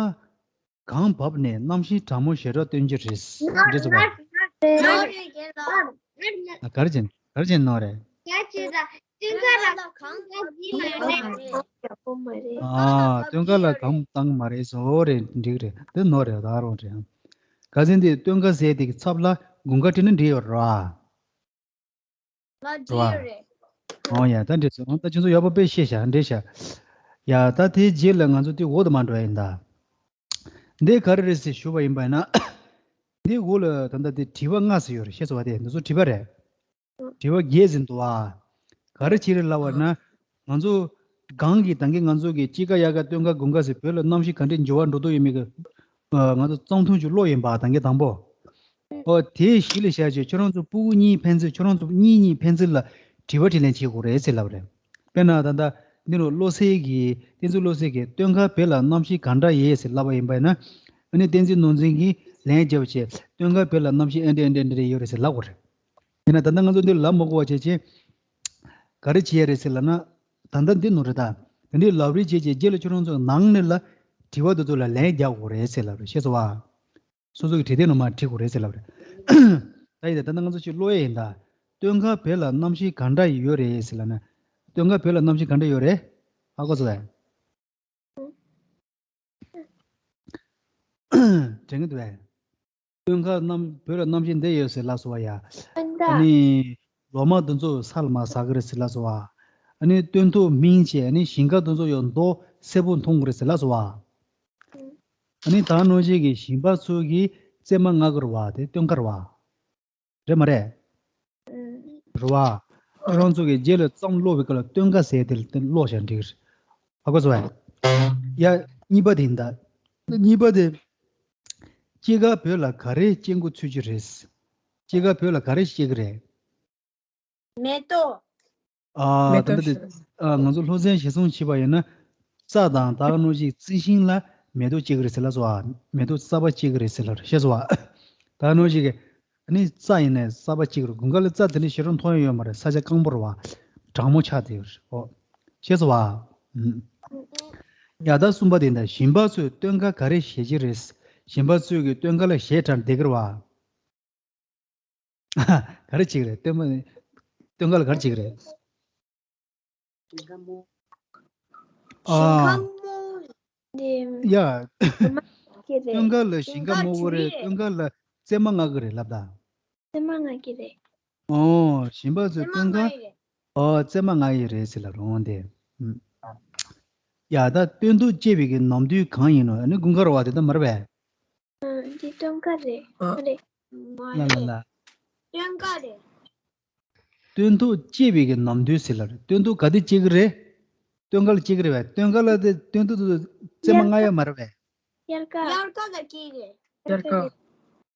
གངས་བབས་ནས་གནམ་གཤིས་གྲང་མོ་ཞེ་དྲག་སྟོན་གྱི་རེད། འགྲིག་སོང་པས། ནོར་རེད་རྒན་ལགས། ཨ། ག་རེ་བྱས་ནོར་རེད། ཡ་ཅི་ད། སྟོན་ཁ་ལ་གངས་བཏང་གི་མ་རེད། ཨ། སྟོན་ཁ་ལ་གངས་བཏང་གི་མ་རེད་ཟེར། འོ་རེད། འགྲིག་རེད། དེ་ནོར་རེད། ད་རུང་རེད། ག་ཚོད་འདི་སྟོན་ཁ་ཟེར་དེ་གི་ཚབ་ལ་དགུན་ཁ་བྲིས་ན་འགྲིག་ཡོད་རེད་པ། ང་འགྲིག་ཡོད་རེད། ཨོ་ཡ་ད་འགྲིག་སོང་། ད་ཁྱེད་ཚོ་ཡག་པོ་དཔེ་ཤེས་ཤག་འགྲིག་ཤག་ཡ་ད་དེའི་རྗེས་ལ་ང་ཚོ་དེ་འོག་ཏུ་མར་འགྲོ་ཡ་ཡིན་ད། འདི་ག་རེ་རེད་ཟེར་ཞུས་པ་ཡིན་པ་ཡིན་ན། འདི་འོག་ལ་ད་ལྟ་དེ་དྲི་བ་ལྔ་ཟེར་ཡོད་རེད། ཤེས་སོང་བ། དེ་འདི་ཚོ་དྲི་བ་རེད། དྲི་བ་བརྒྱད་ཟིན་འདུག་ཨ། ག་རེ་བྱེད་རེད་ལབ་པ་ན། ང་ཚོ་གང་གི་ད་གིན་ང་ཚོ་གི་དཔྱིད་ཀ་དབྱར་ཁ་སྟོན་ཁ་དགུན་ཁ་ཟེར་བོད་ལ་གནམ་གཤིས་ག་འདྲས་འགྱུར་བ་འགྲོ་འདུག་ཡོད་མེད་ཀྱི་ང་ཚོ་རྩོམ་ཐུང་ཅིག་ཀློག་ཡིན་པ། ད་གིན་དང་པོ། ཨོ་དེ་གཞི་ལ་བཞག་བྱས་ཁྱོད་རང་ཚོ་སྤུ་གུ་གཉིས་ཕན་ཚུན་ཁྱོད་རང་ཚོ་གཉིས་གཉིས་ཕན་ཚུན་ལ་དྲི་བ་དྲིས་ལན་བྱེད་དགོས་རེད་ཟེར་ལབ་རེད། དཔེར་ན་ད་ལྟ་འདི་ནང་བློ་གསལ་གྱིས་བསྟན་འཛིན་བློ་གསལ་གྱིས་སྟོན་ཁ་བོད་ལ་གནམ་གཤིས་ག་འདྲ་ཡོད་ཟེར་ལབ་པ་ཡིན་པ་ཡིན་ན། ཨ་ནི་བསྟན་འཛིན་ནོར་འཛིན་གྱིས་ལན་བརྒྱབ་བྱས་སྟོན་ཁ་བོད་ལ་གནམ་གཤིས་ཨེ་འདྲ་ཨེ་འདྲ་ཨེ་འདྲ་ཡོད་རེད་ཟེར་ལབ་དགོས་རེད། ཡིན་ན་ད་ལྟ་ང་ཚོ་འདི་ལབ་མ་དགོས་པ་བྱས་བྱས། ག་རེ་བྱེད་ཡ་རེད་ཟེར་ལབ་ན། ད་ལྟ་འདི་ནོར་རེད་ད། དེ་འདྲའི་ལབ་རེས་བྱས་བྱས་རྗེས་ལ་ཁྱོད་རང་ཚོ་ནང་ནས་ལ་དྲི་བ་འདི་ཚོ་ལ་ལན་རྒྱག་དགོས་རེད་ཟེར་ལབ་རེད། ཤེས་སོང་བ། སོ་སོ་གི་དྲི་དེབ་ནང་མར་བྲིས་དགོས་རེད་ཟེར་ལབ་རེད། ད་ཡིན་ད་ད་ལྟ་ང་ཚོ་ཅིག་ཀློག་ཡས་ཡིན་ད། སྟོན་ཁ་བོད་ལ་གནམ་གཤིས་ག་འདྲ་ཡོད་རེད་ཟེར་ལབ་ན། སྟོན་ཁ་བོད་ལ་གནམ་གཤིས་ག་འདྲ་ཡོད་རེད། ཧ་གོ་སོང་ངས། དྲན་གྱི་འདུག་གས། སྟོན་ཁ་གནམ་བོད་ལ་གནམ་གཤིས་འདི་ཡོད་ཟེར་ལབ་སོང་བ་ཡ། ཨ་ནི་ལོ་མ་འདི་ཚོ་ས་ལ་མར་ཟག་གི་རེད་ཟེར་ལབ་སོང་བ། ཨ་ནི་སྟོན་ཐོག་སྨིན་བྱས་ཨ་ནི་ཞིང་ཁ་འདི་ཚོ་ཡང་མདོག་སེར་པོ་མཐོང་གི་རེད་ཟེར་ལབ་སོང་བ། ཨ་ནི་ད་ནང་བཞིན་གྱི་ཞིང་པ་ཚོ་གིས་རྩེད་མོ་རྔ་གི་རེད་བ། དེ་སྟོན་ཁ་རེད་བ། རེད་མ་རེད། རེད་བ། ཁྱོད་རང་ཚོ་གི་རྗེས་ལ་རྩོམ་ཀློག་པའི་སྐབས་ལ་སྟོན་ཁ་ཟེར་དེ་ཀློག་བཞག་འགྲིག་གི་རེད། ཧ་གོ་སོང་ངས། ཡ། གཉིས་པ་དེ་ཡིན་ད། གཉིས་པ་དེ། སྐྱེས་སྐར་བོད་ལ་ག་རེ་སྐྱེ་འགོ་ཚུགས་ཀྱི་རེད། སྐྱེས་སྐར་བོད་ལ་ག་རེ་སྐྱེ་གི་རེད། མེ་ཏོག་ཨ། མེ་ད་ཏོག་ལྟ་དེ། ཤར། ཨ། ང་ཚོ་སློབ་ཚན་ཞིག་སོང་བྱས་པ་ཡིན་ན། རྩྭ་དང་ད་ག་ནང་བཞིན་རྩི་ཤིང་ལ་མེ་ཏོག་སྐྱེ་གི་རེད་ཟེར་ལབ་སོང་བ། མེ་ཏོག་གསར་པ་སྐྱེ་གི་རེད་ཟེར་ལབ་རེད། ཤེས་སོང་བ། ད་ག་ནང་བཞིན་གི་ཨ་ནི་རྩྭ་ཡིན་ནའི་གསར་པ་སྐྱེ་གི་རེད། དགུན་ཁ་ལ་རྩྭ་དེ་འདྲ་ཞེ་དྲག་མཐོང་ཡ་ཡོད་མ་རེད། ས་ཆ་སྐམ་པོ་རེད་བ། གྲང་མོ་ཆགས་བསྡད་ཡོད་རེད། ཨོ། ཤེས་སོང་བ། ཨུམ། ཡ་ད་གསུམ་པ་དེ་ད་ཞིང་པ་ཚོས་སྟོན་ཁ་ག་རེ་བཞེས་ཀྱི་རེད། ཞིང་པ་ཚོས་ཀྱི་སྟོན་ཁ་ལ་གཞས་འཁྲབ་བསྡད་ཀྱི་རེད་བ། ག་རེ་བྱེད་ཀྱི་རེད། སྟོན་པ། སྟོན་ཁ་ལ་ག་རེ་བྱེད་ཀྱི་རེད། ཞིང་ཁ་ཨ། སྨུག་རེད། ཡ། སྟོན་ཁ་ལ་ཞིང་ཁ་སྨུག་པོ་རེད། སྟོན་ཁ་ལ་རྩེད་མོ་རྔ་གི་རེད་ལབ་ད། རྩེད་མོ་རྔ་གི་རེད། ཨོ། ཞིང་པ་ཚོས་རྩེད་མོ་སྟོན་ཁ། རྔ་ཡི་རེད། ཨོ། རྩེད་མོ་རྔ་ཡི་རེད་ཟེར་ལབ་རེད་དེ། ཨུམ། ཡ་ད་སྟོན་ཐོག་སྐྱེས་པའི་གི་ནམ་དུས་གང་ཡིན་ནོ། ཨ་ནི་དགུན་ཁ་རེད་བ། དེ་ད་མ་རེད་པས། ཨ། འདི་སྟོན་ཁ་རེད། ཨ། རེད། མ་ལ་ལ་རེད། ལ། སྟོན་ཁ་རེད། སྟོན་ཐོག་སྐྱེས་པའི་གི་ནམ་དུས་ཟེར་ལབ་རེད། སྟོན་ཐོག་ག་དུས་སྐྱེ་གི་རེད། སྟོན་ཁ་ལ་སྐྱེ་གི་རེད་པས། སྟོན་ཁ་ལ་དེ་སྟོན་ཐོག་ཏུ་རྩེད་མོ་རྔ་ཡ་མ་རེད་པས། དབྱར་ཁ། དབྱར་ཁ་ལ་སྐྱེ་གི་རེད། དབྱར་ཁ།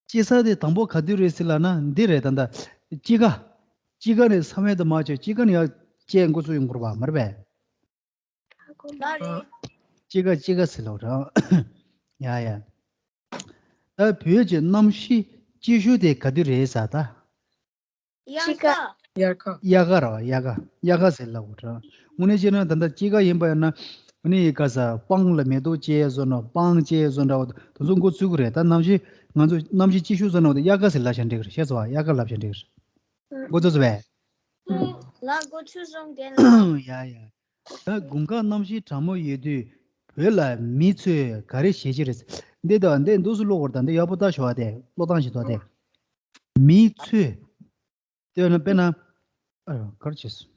སྐྱེ་ས་དེ་དང་པོ་ག་དུས་རེད་ཟེར་ལབ་ན་འདི་རེད། ད་ལྟ་དཔྱིད་ཀ། དཔྱིད་ཀ་ནས་ས་མེད་དུ་མ་བྱས། དཔྱིད་ཀ་ནས་ཡར་སྐྱེ་འགོ་ཚུགས་ཡོང་གི་རེད་པ། མ་རེད་པས། ལགས་རེད། དཔྱིད་ཀ། དཔྱིད་ཀ་ཟེར་ལབ་རེད། ཡ་ཡ། ད་བོད་ཀྱི་གནམ་གཤིས་སྐྱིད་ཤོས་དེ་ག་དུས་རེད་ཟེར་ད། དབྱར་ཁ། དབྱར་ཁ། དབྱར་ཁ་རེད་པ། དབྱར་ཁ། དབྱར་ཁ་ཟེར་ལབ་དགོས་རེད། དངོས་གནས་བྱས་ན་ད་ལྟ་དཔྱིད་ཀ་ཡིན་པ་ཡིན་ན། ཨ་ནི་ག་ས་སྤང་ལ་མེ་ཏོག་སྐྱེས་བཟོ་འདྲ། སྤང་སྐྱེས་བཟོ་འདྲ་བ་དེ་ཚོ་འགོ་ཚུགས་ཀྱི་རེད། ད་གནམ་གཤིས་ང་ཚོ་གནམ་གཤིས་སྐྱིད་ཤོས་བཟོ་འདྲ་བ་དེ་དབྱར་ཁ་ཟེར་ལབ་བྱས་འགྲིག་གི་རེད། ཤེས་སོང་བ། དབྱར་ཁ་ལབ་བྱས་འགྲིག་གི་རེད། འགོ་ཚུགས་སོང་བས། ལགས། འགོ་ཚུགས་སོང་། རྒན་ལགས། ཡ་ཡ། ད་དགུན་ཁ་གནམ་གཤིས་གྲང་མོ་ཡོད་དུས་བོད་ལ་མི་ཚོས་ག་རེ་བྱེད་ཀྱི་རེད། འདི་དང་འདི་འདུག་སེ་ཀློག་དགོས་རེད། ད་འདི་ཡག་པོ་ལྟ་ཞོག་དེ་ཀློག་སྟངས་ཤིག་ཐོག་དེ། མི་ཚོས། དཔེར་ན། དཔེར་ན། ཨ་རོ། ག་རེ་བྱས་སོང་།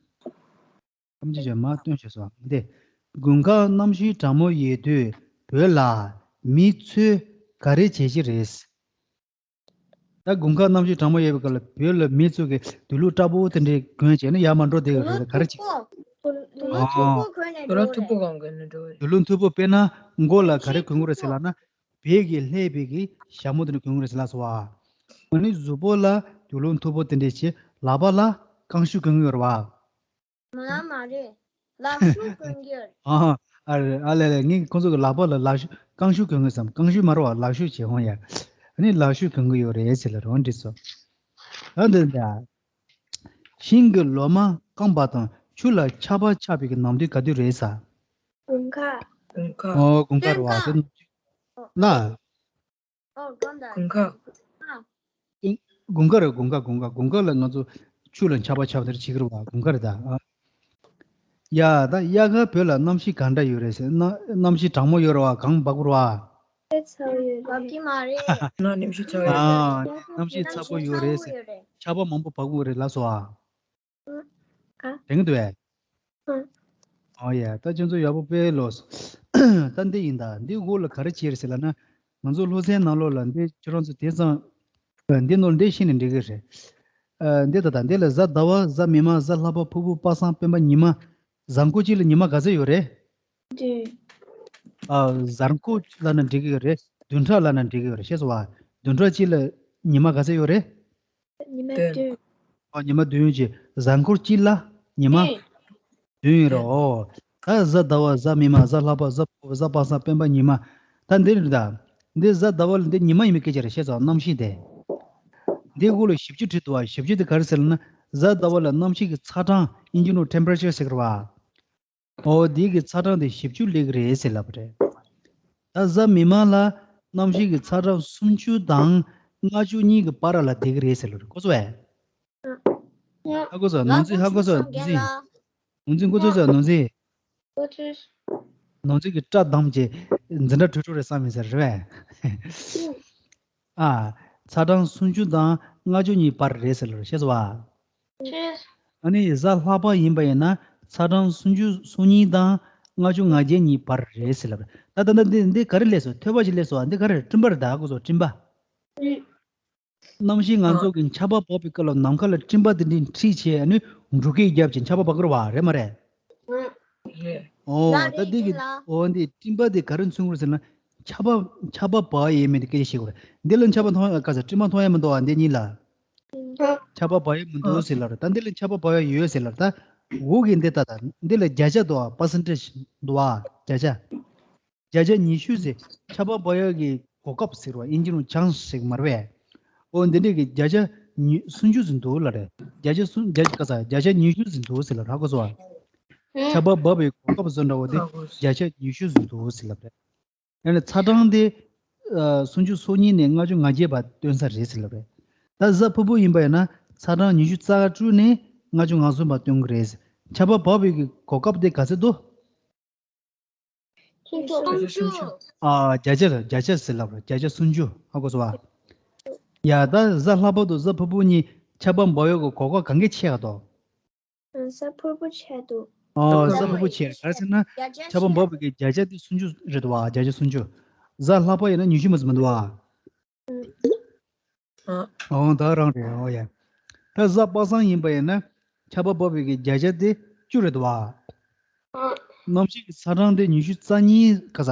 ཐམས་ཅད་ཀྱང་མར་བཏོན་བྱས་སོང་། འདི། དགུན་ཁ་གནམ་གཤིས་གྲང་མོ་ཡོད་དུས་བོད་ལ་མི་ཚོས་ག་རེ་བྱེད་ཀྱི་རེད། ད་དགུན་ཁ་གནམ་གཤིས་གྲང་མོ་ཡོད་པའི་སྐབས་ལ་བོད་ལ་མི་ཚོ་གིས་དུག་ལོག་སྐྲ་པོ་དེ་འདྲས་གོན་བྱས་ན་ཡར་མར་འགྲོ་བསྡད་ཀྱི་རེད། ག་རེ་བྱེད། དུག་ལོག་མཐུག་པོ་གོན་ནས་འགྲོ་རེད། དུག་ལོག་མཐུག་པོ་གང་གོན་ནས་འགྲོ་རེད། དུག་ལོག་མཐུག་པོ། དཔེར་ན་མགོ་ལ་ག་རེ་གོན་གྱི་རེད་ཟེར་ལབ་ན། བལ་གྱིས་བསླས་པའི་གི་ཞྭ་མོ་དེ་འདྲ་གོན་གྱི་རེད་ཟེར་ལབ་སོང་བ། ཨ་ནི་གཟུགས་པོ་ལ་དུག་ལོག་མཐུག་པོ་དེ་འདྲས་བྱས། ལག་པ་ལ་རྐང་ཤུ་གོན་གྱི་ཡོད་རེད་བ། མ་མ་རེད། ལག་ཤུ་གོན་གྱི་ཡོད་རེད། ཨ། ཨ་རེད། ཨ་ལས་ལས། ངས་ཁོང་ཚོ་གི་ལག་པ་ལ་ལག་ཤུ། རྐང་ཤུ་གོན་གྱི་བསམ། རྐང་ཤུ་མ་རེད་བ། ལག་ཤུ་བྱས་ཧོང་ཡ། ཨ་ནི་ལག་ཤུ་གོན་གྱི་ཡོད་རེད་ཟེར་ལབ་རེད་འདི་ཚོ། ཨ་འདི་འདྲ། ཤིང་གི་ལོ་མ་སྐམ་པ་དང་ཆུ་ལ་ཆར་པ་ཆགས་པའི་གི་ནམ་དུས་ག་དུས་རེད་ཟེར། དགུན་ཁ། དགུན་ཁ། ཨོ། དགུན་ཁ་རེད་བ། སྟོན་ཁ། དེ། ལ། ཨོ། དགུན་ཁ། དགུན་ཁ་རེད། དགུན་ཁ། དགུན་ཁ། དགུན་ཁ་ལ་ང་ཚོ་ཆུ་ལ་ཆར་པ་ཆགས་པ་དེ་འདྲ་བྱེད་ཀྱི་རེད་བ། དགུན་ཁ་རེད་ད། ཨ། ཡ་ད་དབྱར་ཁ་བོད་ལ་གནམ་གཤིས་གང་འདྲ་ཡོད་རེད་ཟེར་ན། གནམ་གཤིས་གྲང་མོ་ཡོད་རེད་བ། གངས་འབབ་ཀྱི་རེད་བ། ཚ་པོ་ཡོད་རེད། འབབ་ཀྱི་མ་རེད། ན་གནམ་གཤིས་ཚ་པོ་ཡོད་རེད། ཨ། གནམ་གཤིས་ཚ་པོ་ཡོད་རེད་ཟེར། ཆར་པ་མང་པོ་འབབ་ཀྱི་རེད་ལབ་སོང་བ། ཨ། དྲན་གྱི་འདུག་གས། ཨ། ཨོ་ཡ། ད་ཁྱེད་ཚོ་ཡག་པོ་དཔེ་ཀློག་སོང་། ད་འདི་ཡིན་ད། འདི་འོག་ལ་ག་རེ་བྱས་རེད་ཟེར་ལབ་ན། ང་ཚོ་སློབ་ཚན་ནང་ལོགས་ལ་འདི་ཁྱེད་རང་ཚོ་དེང་སང་། ཨ། འདི་ནང་ལ་འདི་ཤེས་ནས་འགྲིག་གི་རེད། ཨ། འདི་ད་ད་འདི་ལ་གཟའ་ཟླ་བ། གཟའ་མིག་དམར། གཟའ་ལྷག་པ། ཕུར་བུ། པ་སངས། སྤེན་པ། ཉི་མ། གཟའ་འཁོར་གཅིག་ལ་ཉི་མ་ག་ཚོད་ཡོད་རེད། བདུན། ཨ། གཟའ་འཁོར་ལབ་ན་འགྲིག་གི་ཡོད་རེད། བདུན་ཕྲག་ལབ་ན་འགྲིག་གི་ཡོད་རེད། ཤེས་སོང་བ། བདུན་ཕྲག་གཅིག་ལ་ཉི་མ་ག་ཚོད་ཡོད་རེད། ཉི་མ་བདུན། བདུན། ཨ། ཉི་མ་བདུན་ཡོད་ཀྱི། གཟའ་འཁོར་གཅིག་ལ་ཉི་མ་བདུན། བདུན་ཡོད་རེད། ཨོ། ད་གཟའ་ཟླ་བ། གཟའ་མིག་དམར། གཟའ་ལྷག་པ། གཟའ་ཕུར་བུ། གཟའ་པ་སངས། སྤེན་པ། ཉི་མ། ད་འདི་རེད་ད། འདི་གཟའ་ཟླ་བ་ལ་འདི་ཉི་མ་ཡིན་པའི་སྐད་ཆ་རེད། ཤེས་སོང་། གནམ་གཤིས་དེ། འདི་འོག་ལ་ཞེ་པོ་ཅིག་བྲིས་འདུག་བ། ཞེ་པོ་ཅིག་དེ་ག་རེ་ཟེར་ལབ་ན། གཟའ་ཟླ་བ་ལ་གནམ་གཤིས་ཀྱི་ཚ་གྲང་། དབྱིན་ཇི་ནང་ཊེམ་པ་རེ་ཅར་ཟེར་གི་རེད་བ། ཨོ། འདི་གི་ཚ་གྲང་དེ་ཞེ་པོ་ཅིག་སླེབས་ཀྱི་རེད་ཟེར་ལབ་པ་རེད། ད་གཟའ་མིག་དམར་ལ་གནམ་གཤིས་ཀྱི་ཚ་གྲང་སུམ་ཅུ་དང་ལྔ་བཅུ་གཉིས་ཀྱི་བར་ལ་བསྡད་ཀྱི་རེད་ཟེར་ལབ་རེད། གོ་སོང་བས། ཧ་གོ་སོང་། ནོར་འཛིན། ཧ་གོ་སོང་། ནོར་འཛིན། ནོར་འཛིན་འགོ་ཚུགས་སོང་། ནོར་འཛིན། ནོར་འཛིན་གྱི་སྐྲ་བསྡམས་བྱས་འཛིན་གྲྭ་གྲོལ་གྲོལ་རེད་བསམ་ཡིན་ཟེར་རེད་བས། ཨ། ཚ་གྲང་སུམ་ཅུ་དང་ལྔ་བཅུ་གཉིས་བར་རེད་ཟེར་ལབ་རེད། ཤེས་སོང་བ། ཤེས། ཨ་ནི་གཟའ་ལྷག་པ་ཡིན་པ་ཡིན་ན་ཚ་གྲང་སུམ་ཅུ་སོ་གཉིས་དང་ལྔ་བཅུ་ང་བརྒྱད་གཉིས་བར་རེད་ཟེར་ལབ་རེད། ད་ད་ད་འདི་འདི་ག་རེ་སླེབས་སོང་། ཐོས་པ་ཞིག་སླེབས་སོང་བ། འདི་ག་རེ་རེད། སྤྲིན་པ་རེད་ད། ཧ་གོ་སོང་། སྤྲིན་པ། གནམ་གཤིས་ང་ཚོ་གི་ཆར་པ་བབས་པའི་སྐབས་ལ་ནམ་མཁའ་ལ་སྤྲིན་པ་དེ་འདྲས་འཁྲིགས་བྱས། ཨ་ནི་འབྲུག་སྐད་བརྒྱབ་བྱས་ཆར་པ་འབབ་ཀྱི་རེད་བ། རེད་མ་རེད། རེད། ཨོ། ལགས་རེད། ད་འདི་གི། ལགས། ཨོ། འདི་སྤྲིན་པ་དེ་ག་རེ་མཚོན་གྱི་རེད་ཟེར་ན། ཆར་པ་ཆར་པ་བབས་ཡས་མེད་དེ་སྐད་ཆ་བཤད་དགོས་རེད། འདི་ལ་ཆར་པ་མཐོང་ཡ་ག་ས་དྲི་མ་མཐོང་ཡ་མི་འདུག་བ། འདི་གཉིས་ལ་ཆར་པ་བབས་ཡ་མི་འདུག་ཟེར་ལབ་རེད། ད་འདི་ལ་ཆར་པ་བབས་ཡ་ཡོད་ཟེར་ལབ་རེད། ད་འོག་གི་འདི་ལྟ་ད། འདི་ལ་བརྒྱ་ཆ་འདུག་བ། པར་སེན་ཊེ་ཇི་འདུག་བ། བརྒྱ་ཆ། བརྒྱ་ཆ་ཉི་ཤུ་ཟེར། ཆར་པ་བབས་ཡ་གི་གོ་སྐབས་ཟེར་བ། ཨིན་ཇི་ནང་ཆན་སི་ཟེར་གི་མ་རེད་པས། འོ་འདི་འདྲས་ཀྱི་བརྒྱ་ཆ་ཉི་སུམ་ཅུ་ཟིན་འདུག་ལབ་རེད། བརྒྱ་ཆ་སུམ་བརྒྱ་ཆ་ག་ས་བརྒྱ་ཆ་ཉི་ཤུ་ཟིན་འདུག་ཟེར་ལབ་རེད། ཧ་གོ་སོང་བ། ཆར་པ་བབས་པའི་གོ་སྐབས་བཟོ་འདྲ་བོ་དེ་བརྒྱ་ཆ་ཉི་ཤུ་ཟིན་འདུག་ཟེར་ལབ་རེད། ཡང་ན་ཚ་གྲང་དེ་ཨ་སུམ་ཅུ་སོ་གཉིས་ནས་ལྔ་བཅུ་ང་བརྒྱད་བར་སྟོན་ས་རེད་ཟེར་ལབ་རེད། ད་གཟའ་ཕུར་བུ་ཡིན་པ་ཡིན་ན་ཚ་གྲང་ཉི་ཤུ་རྩ་དྲུག་ནས་ལྔ་བཅུ་ང་གསུམ་བར་སྟོན་གི་རེད། ཆར་པ་བབས་པའི་གི་གོ་སྐབས་དེ་ག་ཚོད་འདུག་སུམ་ཅུ། ཨ་བརྒྱ་ཆ་བརྒྱ་ཆ་ཟེར་ལབ་རེད། བརྒྱ་ཆ་སུམ་ཅུ། ཧ་གོ་སོང་བ། ཡ་ད་གཟའ་ལྷག་པ་དང་གཟའ་ཕུར་བུ་གཉིས་ཆར་པ་འབབ་ཡག་གི་གོ་སྐབས་གང་གི་ཆེ་བ་དོ། གཟའ་ཕུར་བུ་ཆེ་འདུག་ཨོ་གཟའ་ཕུར་བུ་ཆེ། ག་རེ་ཟེར་ན་ཆར་པ་འབབ་པའི་གི་བརྒྱ་ཆ་དེ་སུམ་ཅུ་རེད་དོ་བ། བརྒྱ་ཆ་སུམ་ཅུ། གཟའ་ལྷག་པ་ཡིན་ན་ཉི་ཤུ་མ་ཟིན་མི་འདུག་བ། ཨོ་ད་རང་རེད། ཨོ་ཡ། ད་གཟའ་པ་སངས་ཡིན་པ་ཡིན་ན་ཆར་པ་འབབ་པའི་གི་བརྒྱ་ཆ་དེ་བཅུ་རེད་དོ་བ། གནམ་གཤིས་ཀྱི་ཚ་གྲང་དེ་ཉི་ཤུ་རྩ་གཉིས་ག་ས་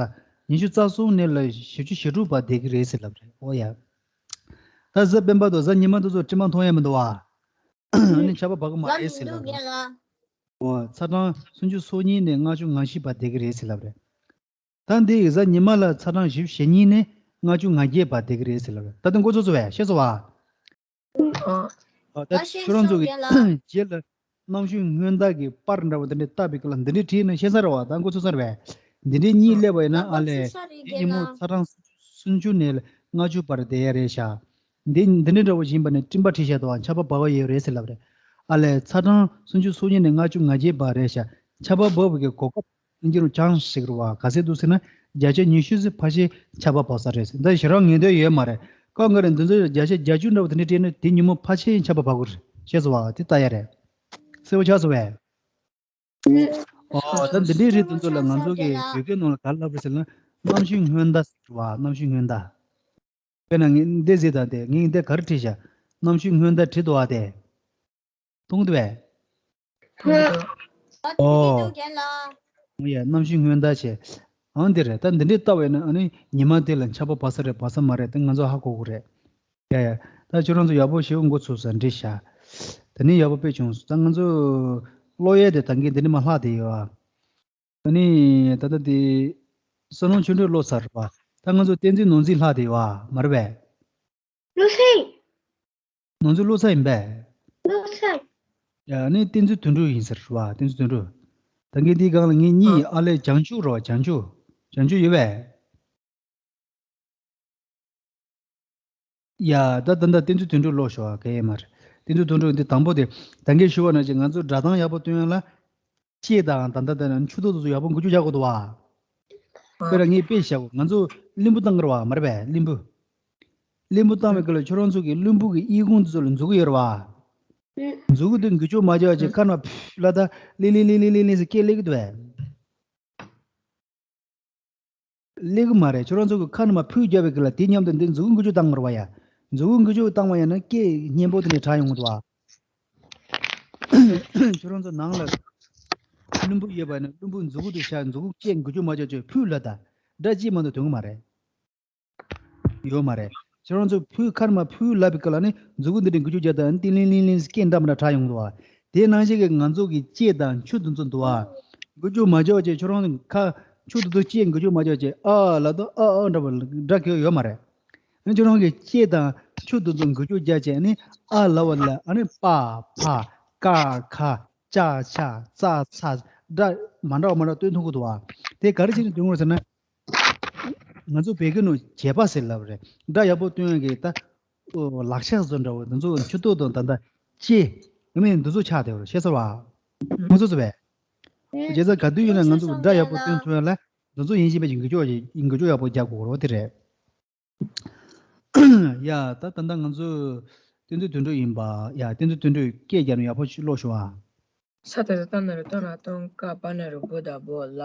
ཉི་ཤུ་རྩ་གསུམ་ནས་ལ་བཞི་བཅུ་ཞེ་དྲུག་བར་བསྡད་ཀྱི་རེད་ཟེར་ལབ་རེད། ཨོ་ཡ། ད་གཟའ་སྤེན་པ་དང་གཟའ་ཉི་མ་དེ་ཚོ་དྲི་མ་མཐོང་ཡ་མི་འདུག་བ། ཨ་ནི་ཆར་པ་བབས་ཀྱི་མ་རེད་ཟེར་ལབ་རེད། ཨོ་ཚ་གྲང་སུམ་ཅུ་སོ་གཉིས་ནས་ལྔ་བཅུ་ང་བཞི་བར་བསྡད་ཀྱི་རེད་ཟེར་ལབ་རེད། ད་འདི་ཡི་གཟའ་ཉི་མ་ལ་ཚ་གྲང་བཞི་བཅུ་ཞེ་གཉིས་ནས་ལྔ་བཅུ་ང་བརྒྱད་བར་བསྡད་ཀྱི་རེད་ཟེར་ལབ་རེད། ད་དེ་འགོ་ཚུགས་སོང་བས། ཤེས་སོང་བ། ཨ་ད་ཁྱོད་རང་ཚོ་གི་རྗེས་ལ་གནམ་གཤིས་སྔོན་བརྡ་གི་པར་འདྲ་བོ་འདི་འདྲས་བཏབ་པའི་སྐབས་ལ་འདི་འདྲས་བྲིས་ན་ཤེས་ས་རེད་བ། ད་འགོ་ཚུགས་ས་རེད་བས། འདི་འདྲས་གཉིས་སླེབས་པ་ཡིན་ན་ཨ་ལས་འདི་ཉིན་མོ་ཚ་གྲང་སུམ་ཅུ་ནས་ལྔ་བཅུ་བར་བསྡད་ཡ་རེད་ཤག་འདི་འདི་འདྲས་འདྲ་བོ་ཞིག་ཡིན་པ་ནས་སྤྲིན་པ་འཁྲིགས་ཤག་འདུག་བ། ཆར་པ་བབས་ཡོད་རེད་ཟེར་ལབ་རེད། ཨ་ལས་ཚ་གྲང་སུམ་ཅུ་སོ་གཉིས་ནས་ལྔ་བཅུ་ང་བརྒྱད་བར་རེད་ཤག་ཆར་པ་བབས་པའི་གོ་སྐབས་ཨིན་ཇི་ནང་ཆན་སི་ཟེར་གི་རེད་བ། ག་ཚད་འདུག་ཟེར་ན་བརྒྱ་ཆ་ཉི་ཤུ་ཙམ་ཕལ་ཆེར་ཆར་པ་བབས་ས་རེད་ཟེར། འདི་ཞེ་དྲག་ངེས་དོན་ཡོད་མ་རེད། སྐབས་འགའ་རེ་འདི་ཚོ་བརྒྱ་ཆ་བརྒྱད་ཅུ་འདྲ་བོ་དེ་འདྲས་བྲིས་ན་དེ་ཉིན་མོ་ཕལ་ཆེར་ཆར་པ་བབས་ཀྱི་རེད། ཤེས་སོང་བ། དེ་ལྟ་ཡ་རེད། གསལ་པོ་ཆགས་སོང་བས། ཨོ་ད་འདི་འདྲའི་རིགས་དེ་ཚོ་ལ་ང་ཚོ་གི་བོད་སྐད་ནང་ལ་ག་རེ་ལབ་རེད་ཟེར་ན་གནམ་གཤིས་སྔོན་བརྡ་ཟེར་བ། གནམ་གཤིས་སྔོན་བརྡ། དཔེར་ན་ངས་འདི་ཟེར་ད་དེ་ངས་འདི་ག་རེ་བྲིས་བཞག་གནམ་གཤིས་སྔོན་བརྡ་བྲིས་འདུག་བ་དེ། མཐོང་གི་འདུག་བས། ཨོ། ཡ་གནམ་གཤིས་སྔོན་བརྡ་བྱས། ཨང་དེ་རེད། ད་འདི་འདྲས་བལྟ་བས་ན་ཨ་ནི་ཉི་མ་དེ་ལ་ཆར་པ་བབས་ས་རེད་བབས་ས་མ་རེད་དེ་ང་ཚོ་ཧ་གོ་གི་རེད། ཡ་ཡ། ད་ཁྱོད་རང་ཚོ་ཡག་པོ་ཞེ་པོ་འགོ་ཚུགས་ས་འདྲི་ཤག་ད་ནི་ཡག་པོ་དཔེ་བྱུང་སོང་། ད་ང་ཚོ་ཀློག་ཡས་དེ་ད་གིན་དེ་ནི་མ་ལྷག་བསྡད་ཡོད་ཨ། ད་ནི་ད་ལྟ་དེ་བསོད་ནམས་ཆོས་འཕེལ་ཀློག་ཚར་བ། ད་ང་ཚོ་བསྟན་འཛིན་ནོར་འཛིན་ལྷག་བསྡད་ཡོད་ཨ། མ་རེད་པས། ཀློག་ཚར། ནོར་འཛིན་ཀློག་ཚར་ཡིན་པས། ཀློག་ཚར། ཡ་ནི་བསྟན་འཛིན་དོན་གྲུབ་ཡིན་ཟེར་བ། བསྟན་འཛིན་དོན་གྲུབ། ད་གིན་དེའི་སྒང་ལ་ངེད་གཉིས་ཨ་ལས་བྱང་ཆུབ་རེད་བ། བྱང་ཆུབ། བྱང་ཆུབ་ཡོད་པས། ཡ་ད་ད་ད་བསྟན་འཛིན་དོན་གྲུབ་ཀློག་ཤོག་ཨ། ག་ཡེ་མ་རེད། བསྟན་འཛིན་དོན་གྲུབ་འདི་དང་པོ་དེ་ད་གིན་ཞུ་བ་ནང་བཞིན་ང་ཚོ་སྒྲ་གདངས་ཡག་པོ་སྟོན་ཡ་ལ། ལྕེ་དང་ད་ད་ད་མཆུ་ཏོ་དེ་ཚོ་ཡག་པོ་འགུལ་སྐྱོད་རྒྱག་དགོས་འདུག་བ། དཔེར་ན་ངས་དཔེ་བཞག་གོ། ང་ཚོ་གླིང་བུ་བཏང་གི་རེད་བ། མ་རེད་པས། གླིང་བུ། གླིང་བུ་བཏང་བའི་སྐབས་ལ་ཁྱོད་རང་ཚོ་གི་གླིང་བུ་གི་གཡས་ཁུང་དེ་ཚོ་ལ་མཛུ་གུ་ཡོད་རེད་བ། མཛུ་གུ་དེ་འགུལ་སྐྱོད་མ་བྱས་པ་བྱས་ཁ་ནས་ཕུ་ལ་ད་ལི་ལི་ལི་ལི་ལི་ལི་ཟེར་སྐད་སླེབས་ཀྱི་འདུག་བས། སླེབས་ཀྱི་མ་རེད། ཁྱོད་རང་ཚོ་གི་ཁ་ནས་མར་ཕུ་བརྒྱབ་པའི་སྐབས་ལ་དེ་མཉམ་དུ་འདི་མཛུ་གུ་འགུལ་སྐྱོད་བཏང་མ་རེད་བ་ཡ། མཛུ་གུ་འགུལ་སྐྱོད་བཏང་བ་ཡིན་ན་སྐད་སྙན་པོ་དེ་ནས་གྲགས་ཡོང་གི་འདུག་བ། ཁྱོད་རང་ཚོ་ནང་ལ་གླིང་བུ་ཡོད་པ་ཡིན་ན་གླིང་བུ་མཛུ་གུ་དེ་བཞག་མཛུ་གུ་སྐད་འགུལ་སྐྱོད་མ་བྱས་བྱས་ཕུ་ལ་ད་སྒྲ་གཅིག་མ་གཏོགས་ཐོན་གི་མ་རེད། ཡོད་མ་རེད། ཁྱོད་རང་ཚོ་ཕུ་ཁ་ནས་མར་ཕུ་ལབ་པའི་སྐབས་ལ་ནི་མཛུ་གུ་འདི་འདྲའི་འགུལ་སྐྱོད་རྒྱག་དང་ཏིང་ལིང་ལིང་ལིང་སྐད་འདྲ་མི་འདྲ་གྲགས་ཡོང་གི་འདུག་བ། དེ་ནང་བཞིན་གྱི་ང་ཚོ་གི་ལྕེ་དང་མཆུ་དེ་ཚོ་འདུག་བ། འགུལ་སྐྱོད་མ་བྱས་བྱས་ཁྱོད་རང་ཁ་མཆུ་དེ་ཚོ་ལྕེ་འགུལ་སྐྱོད་མ་བྱས་བྱས་ཨ་ལབ་དང་ཨ་ཨ་འདྲ་བ་སྒྲ་གང་ཡང་ཡོད་མ་རེད། ཨ་ནི་ཁྱོད་རང་གི་ལྕེ་དང་མཆུ་དེ་ཚོ་འགུལ་སྐྱོད་རྒྱག་བྱས་ནི་ཨ་ལབ་པ་ལ་ཨ་ནི་པ་ཕ་ཀ་ཁ་ཅ་ཆ་ཙ་ཚ་སྒྲ་མ་འདྲ་བ་མ་འདྲ་སྟོན་ཐུབ་ཀྱི་འདུག་བ། དེ་ག་རེ་བྱས་ནས་སྟོན་དགོས་ཟེར་ན། ང་ཚོ་བོད་སྐད་ནང་བྱེད་པ་ཟེར་ལབ་རེད། སྒྲ་ཡག་པོ་སྟོན་ཡག་གི་ད་ལག་ཆ་བཟོ་འདྲ་བོ་འདི་ཚོ་མཆུ་ཏོ་དང་ད་ལྟ་ལྕེ་ཡིན་ནའི་འདི་ཚོ་ཆགས་བསྡད་པ་རེད། ཤེས་སོང་བ། ཁོང་ཚོ་ཚོ་བས། བྱས་ཙང་ག་དུས་ཡིན་ན་ང་ཚོ་སྒྲ་ཡག་པོ་སྟོན་ཐུབ་ཡག་ལ་འདི་ཚོ་ཡིན་བཞིན་པའི་འགུལ་སྐྱོད་འགུལ་སྐྱོད་ཡག་པོ་རྒྱག་དགོས་རེད་པ། དེ་རེད། ཡ་ད་ད་ལྟ་ང་ཚོ་བསྟན་འཛིན་དོན་གྲུབ་ཡིན་པ། ཡ་བསྟན་འཛིན་དོན་གྲུབ་སྐད་རྒྱབ་ནས་ཡག་པོ་ཞིག་ཀློག་ཤོག་ཨ། ས་དེ་རུ་ཏ་ན་རུ་ཏོ་ན་སྟོན་ཀ་པ་ན་རུ་བུ་ད་བོ་ལ་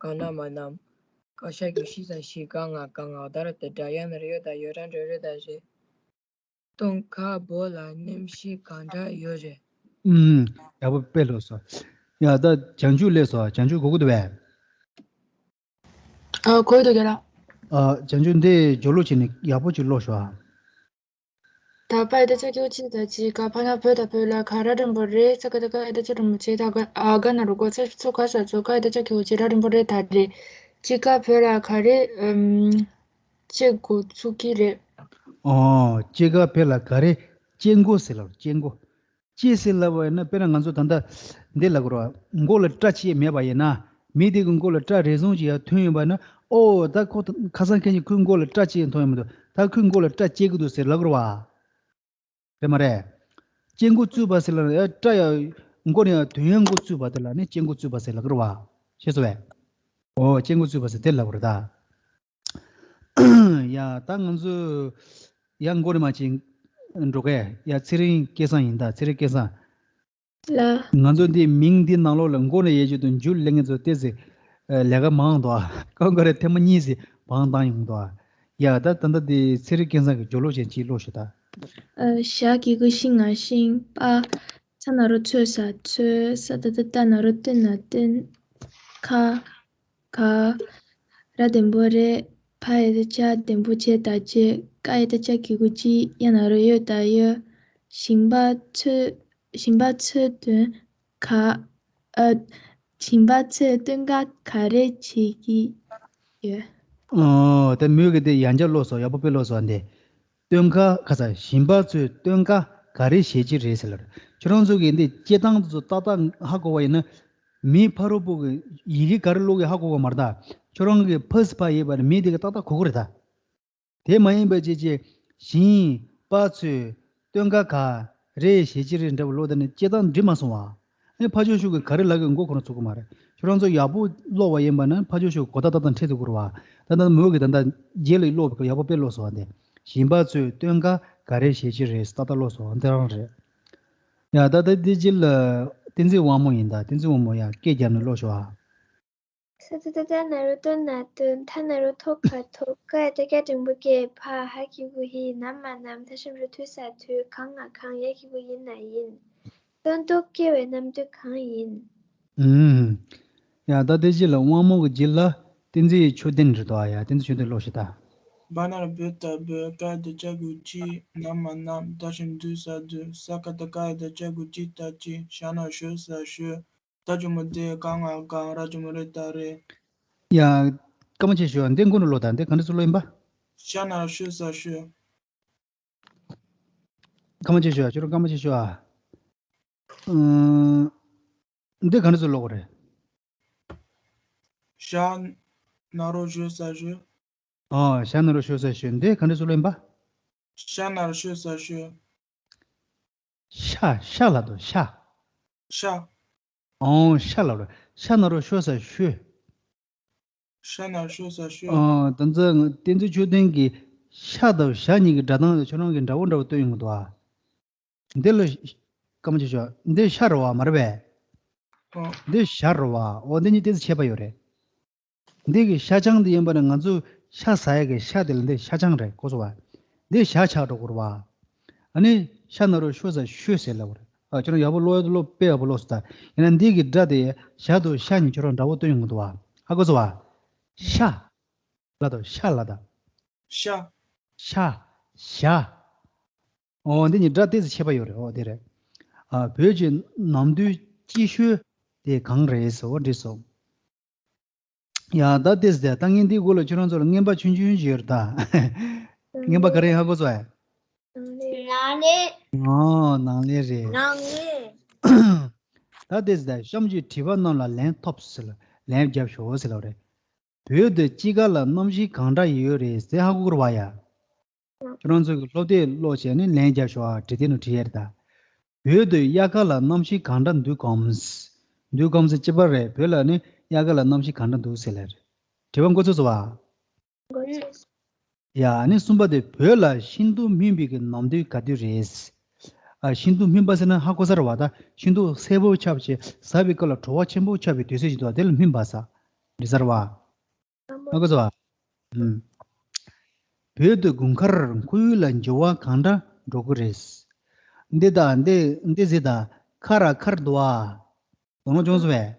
ག་ན་མ་ནམ་ཀ་ཤ་གི་ཤི་ས་ཤི་ག་ང་ག་ང་ད་རུ་ཏི་དྲ་ཡ་ན་རུ་ཡོ་ད་ཡོ་ར་འདྲ་རུ་ད་རེ། སྟོན་ཀ་བོ་ལ་ནེམ་ཤི་ག་འདྲ་ཡོད་རེད། ཨུམ། ཡག་པོ་དཔེ་ལོས་སོ། ཡ་ད་བྱང་ཆུབ་སླེབས་སོ། བྱང་ཆུབ་གོ་གི་འདུག་བས། ཨ་གོ་གི་འདུག་རྒན་ལགས། ཨ། བྱང་ཆུབ་འདི་སྦྱོར་ཀློག་བྱས་ནས་ཡག་པོ་ཅིག་ཀློག་ཤོག་ཨ། ད་པ་ཡི་ད་ཅ་གི་གུ་ཅི་ད་ཅི། ག་ཕ་ན་བོ་ད་བོད་ལ། ག་ར་འགྲེང་བུ་རེད། ས་ཀ་ད་ཀ་ཡི་ད་ཅ་འགྲེང་བུ་ཅི། ད་ག་ཨ་ག་ན་རོ་གོ། ཚ་ཚུ་ག་ས་ཚུ། ག་ཡི་ད་ཅ་གི་གུ་ཅི། ར་འགྲེང་བུ་རེ་ད་རེད། ཅི་ག་བོད་ལ་ག་རེ་ཨམ་ཅི་འགོ་ཚུགས་ཀྱི་རེད། ཨོ། ཅི་ག་བོད་ལ་ག་རེ་ཅི་འགོ་ཟེར་ལ། ཅི་འགོ། ཅི་ཟེར་ལབ་པ་ཡིན་ན། དཔེར་ན་ང་ཚོ་ད་ལྟ་འདི་ལབ་དགོས་རེད་བ། མགོ་ལ་སྐྲ་ཅིག་མེད་པ་ཡིན་ན། མི་དེ་གི་མགོ་ལ་སྐྲ་རེ་ཟུང་ཅིག་ཡར་ཐོན་ཡོད་པ་ན། ཨོ། ད་ཁོ་ད་ཁ་སང་ཁ་ཉིན་ཁོའི་མགོ་ལ་སྐྲ་ཅིག་ཡང་ཐོན་ཡོད་མི་འདུག་ད་ཁོའི་མགོ་ལ་སྐྲ་སྐྱེ་གི་འདུག་ཟེར་ལབ་དགོས་རེད་བ། རེད་མ་རེད། སྐྱེ་འགོ་བཙུགས་པ་ཟེར་ལབ་ན། ཡ། སྐྲ་ཡར་མགོ་ནས་ཡར་ཐོན་ཡར་འགོ་བཙུགས་པ་དེ་ལ་ནི་སྐྱེ་འགོ་བཙུགས་པ་ཟེར་ལབ་དགོས་རེད་བ། ཤེས་སོང་བས། ཨོ། སྐྱེ་འགོ་བཙུགས་པ་ཟེར་དེ་ལབ་དགོས་རེད་ད། ཡ། ད་ང་ཚོ་ཡར་མགོ་ནས་མར་ཅིག་འགྲོ་གས། ཡ། ཚེ་རིང་སྐལ་བཟང་ཡིན་ད། ཚེ་རིང་སྐལ་བཟང་། ལ། ང་ཚོ་འདི་མིང་འདི་ནང་ལོགས་ལ་མགོ་ནས་ཡར་བརྒྱུད་དུ་མཇུག་སླེབས་མཁན་ཚོ་ཏོག་ཙམ་ལས་ཀ་མང་འདུག་ཨ། ཁོང་ཁོ་རེ་ཐེངས་མ་གཉིས་ཙམ་བང་བཏང་ཡོང་འདུག་ཨ། ཡ། ད་ད་ལྟ་འདི་ཚེ་རིང་སྐལ་བཟང་གི་སྦྱོར་ཀློག་བྱས་ཅིག་ཀློག་ཤོག་ད། ཨ། ཞ་གི་གུ་ཤི་ང་ཤིང་། པ། ཚ་ན་རོ་ཚོ་ས་ཚོས། ས་ད་བཏགས་སྟ་ན་རོ་སྟོ་ན་སྟོན། ཁ། ག། ར་འགྲེང་བུ་རེ། ཕ་ཡི་ད་ཅ་འགྲེང་བུ་ཅེ་ད་ཅེ། ཀ་ཡི་ད་ཅ་གི་གུ་ཀྱི། ཡ་ན་རོ་ཡོ་ད་ཡོད། ཞིང་པ་ཚོས། ཞིང་པ་ཚོས་སྟོན་ཁ། ཨ། ཞིང་པ་ཚོས་སྟོན་ཁ་ག་རེ་བྱེད་ཀྱི་ཡོད། ཨོ། དེ་མོས་གི་དེ་ཡང་བསྐྱར་ཀློག་སོང་། ཡག་པོ་དཔེ་ཀློག་སོང་འདི། སྟོན་ཁ་ག་ས། ཞིང་པ་ཚོས་སྟོན་ཁ་ག་རེ་བྱེད་ཀྱི་རེད་ཟེར་ལབ་རེད། ཁྱོད་རང་ཚོ་གིས་འདི་སྐྱེ་སྟངས་དེ་ཚོ་ཏག་ཏག་ཧ་གོ་བ་ཡིན་ན། མིའི་ཕ་རོལ་པོ་གི་ཡི་གེ་ག་རེ་ཀློག་གི་ཧ་གོ་གི་མ་རེད་ད། ཁྱོད་རང་གིས་ཕ་ཟེར་ཕ་ཡོད་པ་ནི་མི་དེ་གིས་ཏག་ཏག་གོ་གི་རེད་ད། དེ་མ་ཡིན་པ་ཅིག་ཅིག་ཞིང་པ་ཚོས་སྟོན་ཁ་ག་རེ་བྱེད་ཀྱི་རེད་འདྲ་བོ་ཀློག་དེ་ནི་སྐྱེ་སྟངས་འགྲིག་མ་སོང་བ། ཨེ། ཕ་ཇོ་ཤུག་གིས་ག་རེ་ལབ་གི་མགོ་ཁོ་རང་ཚུགས་གི་མ་རེད། ཁྱོད་རང་ཚོ་ཡག་པོ་ཀློག་པ་ཡིན་པ་ན་ཕ་ཇོ་ཤུག་གི་གོ་བརྡ་ཏག་ཏག་འཕྲད་ཐུབ་ཀྱི་རེད་བ། ད་ལྟ་མོས་གིས་ད་ལྟ་རྗེས་ལ་ཀློག་པའི་སྐབས་ཡག་པོ་དཔེ་ཀློག་སོང་བ་འདི། ཞིང་པ་ཚོས་སྟོན་ཁ་ག་རེ་བྱེད་ཀྱི་རེད། ཏག་ཏག་ཀློག་སོང་བ་འདི་རང་རེད། ཡ། ད་ལྟ་འདི་རྗེས་ལ་བསྟན་འཛིན་དབང་མོ་ཡིན་ད། བསྟན་འཛིན་དབང་མོ་ཡ། སྐད་རྒྱབ་ནས་ཀློག་ཤོག་ཨ། ས་ད་བཏགས་སྟ་ན་རོ་སྟོ་ན་སྟོན། ཐ་ན་རོ་ཐོ་ག་ཐོགས། ཀ་ཡ་ད་ཀྱ་འགྲེང་བུ་ཀྱེ། ཕ། ཧ་གི་གུ་ཧི། ན་མ་ནམ། ད་ཞབས་ཀྱུ་དྷུ་ས་དྷོས། ག་ང་གངས། ཡ་གི་གུ་ཡི་ན་ཡིན། སྟོན་ཐོག་སྐྱེ་བའི་གནམ་དུས་གང་ཡིན། ཨུམ། ཡ། ད་དེ་རྗེས་ལ་དབང་མོ་གི་རྗེས་ལ་བསྟན་འཛིན་ཆོས་ལྡན་རེད་དོ། ཡ། བསྟན་འཛིན་ཆོས་ལྡན་ཀློག་ཤིག་ད། བ་ན་རོ་བོ་ད་བོད། ཀ་ཡ་ད་ཀྱ་གི་གུ་ཀྱི། ན་མ་ནམ། ད་ཞབས་ཀྱུ་དྷུ་ས་དྷོས། ས་ཀ་ད་ཀ་ཡ་ད་ཅ་གི་གུ་ཅི་ད་ཅི། ཞ་ན་རོ་ཤོ་ས་ཤོས། ད་ཇོ་མོ་དེ། ག་ང་གངས། ར་ཇོ་མོ་རེ་ད་རེད། ཡ། སྐར་མ་ཆེ་ཤོས། འདི་མགོ་ནས་ཀློག་དང་། འདི་ག་འདྲ་ཚུར་ཀློག་ཡིན་པ། ཤ་ན་རོ་ཤོ་ས་ཤོས། སྐར་མ་ཆེ་ཤོས། ཁྱོད་རང་སྐར་མ་ཆེ་ཤོས་ཨ། ཨང་། འདི་ག་འདྲ་ཚུར་ཀློག་དགོས་རེད། ཤ་ན་རོ་ཤོ་ས་ཤོས། ཨོ། ཤ་ན་རོ་ཤོ་ས་ཤོས། འདི་ག་འདྲ་ཚུར་ཀློག་ཡིན་པ། ཤ་ན་རོ་ཤོ་ས་ཤོས། ཤ། ཤ་ལབ་དང་། ཤ། ཤ། ཨོ། ཤ་ལབ་རེད། ཤ་ན་རོ་ཤོ་ས་ཤོས། ཤ་ན་རོ་ཤོ་ས་ཤོས། ཨོ། ད་ཚོ་བསྟན་འཛིན་ཆོས་ལྡན་གྱིས་ཤ་དང་ཞ་གཉིས་ཀྱི་སྒྲ་གདངས་ཁྱོད་རང་གིས་འདྲ་བོ་འདྲ་བོ་སྟོན་ཡོང་གི་འདུག་ཨ། འདི་ལ་སྐར་མ་ཆེ་ཤོས། འདི་ཤ་རེད་བ། མ་རེད་པས། ཨོ། འདི་ཞ་རེད་བ། ཨོ། འདི་གཉིས་ཏོག་ཙམ་ཁྱད་པར་ཡོད་རེད། འདི་གི་ཤ་ཆང་འདི་ཡིན་པ་ན་ང་ཚོ་ཤ་ཟ་ཡ་གི་ཤ་དེ་ལ་འདི་ཤ་ཆང་རེད། གོ་སོང་བ། འདི་ཞ་ཆགས་འགྲོ་གི་རེད་བ། ཨ་ནི་ཤ་ན་རོ་ཤོ་ས་ཤོས་ཟེར་ལབ་པ་རེད། ཨ། ཁྱོད་རང་ཡག་པོ་ཀློག་ཡ་དེ་ཀློག་དཔེ་ཡག་པོ་ཀློག་སོང་ད། ཡིན་ན་འདི་གི་སྒྲ་དེ་ཞ་དང་ཤ་གཉིས་ཁྱོད་རང་འདྲ་བོ་སྟོན་ཡོང་གི་འདུག་བ། ཧ་གོ་སོང་བ། ཤ་ལབ་དང་། ཤ་ལབ་དང་། ཤ། ཤ། ཞ། ཨོ། འདི་གཉིས་སྒྲ་ཏོག་ཙམ་ཁྱད་པར་ཡོད་རེད། ཨོ། དེ་རེད། ཨ། བོད་ཀྱི་ནམ་དུས་སྐྱིད་ཤོས་དེ་གང་རེད་ཟེར། འོ། འགྲིག་སོང་། ཡ། ད་ཏོག་ཙམ་དེ། ད་ངས་འདིའི་མགོ་ལ་ཁྱོད་རང་ཚོ་ལ་རྔན་པ་ཆུང་ཆུང་ཞིག་ཡོད་རེད་ད། རྔན་པ་ག་རེ་ཧ་གོ་སོང་ཨེ། ནག་ལས། ཨོ། ནག་ལས་རེད། ནག་ལས། ད་ཏོག་ཙམ་དེ། གཤམ་གྱི་དྲི་བ་རྣམས་ལ་ལན་ཐོབས་ཟེར་ལ། ལན་རྒྱབ་ཤོག་ཟེར་ལབ་རེད། བོད་དུ་དཔྱིད་ཀ་ལ་གནམ་གཤིས་གང་འདྲ་ཡོད་རེད་ཟེར་ཧ་གོ་གི་རེད་བ་ཡ། ཁྱོད་རང་ཚོ་གི་སློབ་དེབ་ཀློག་བྱས་ནས་ལན་རྒྱབ་ཤོག་ཨ། འབྲི་དེབ་ནང་བྲིས་ཡ་རེད་ད། བོད་དུ་དབྱར་ཁ་ལ་གནམ་གཤིས་གང་འདྲ་འདུག་གམ། འདུག་གམ་ཟེར་གཅིག་པ་རེད། བོད་ལ་ནི་དབྱར་ཁ་ལ་གནམ་གཤིས་གང་འདྲ་འདུག་ཟེར་ལབ་རེད། དྲི་བ་མགོ་ཚོས་སོང་བ། མགོ་ཚོས། ཡ། ཨ་ནི་གསུམ་པ་དེ། བོད་ལ་ཤིན་ཏུ་སྨིན་པའི་གི་ནམ་དུས་ག་དུས་རེད། ཨ། ཤིན་ཏུ་སྨིན་པ་ཟེར་ན་ཧ་གོ་ས་རེད་བ། ད་ཤིན་ཏུ་གསལ་པོ་ཆགས་བྱས་ཟ་བའི་སྐབས་ལ་བྲོ་བ་ཆེན་པོ་ཆགས་པའི་དུས་ཚོད་ཅིག་འདུག་བ། དེ་ལ་སྨིན་པ་ཟེར། འགྲིག་ས་རེད་བ། ཧ་གོ་སོང་བ། ཨུམ། བོད་དུ་དགུན་ཁར་ཁོར་ཡུག་ལ་འགྱུར་བ་གང་འདྲ་འགྲོ་གི་རེད། འདི་དང་འདི། འདི་ཟེར་ད། ཁ་ར་ཁར་འདུག་ཨ། དོགས་སློང་བྱུང་སོང་བས།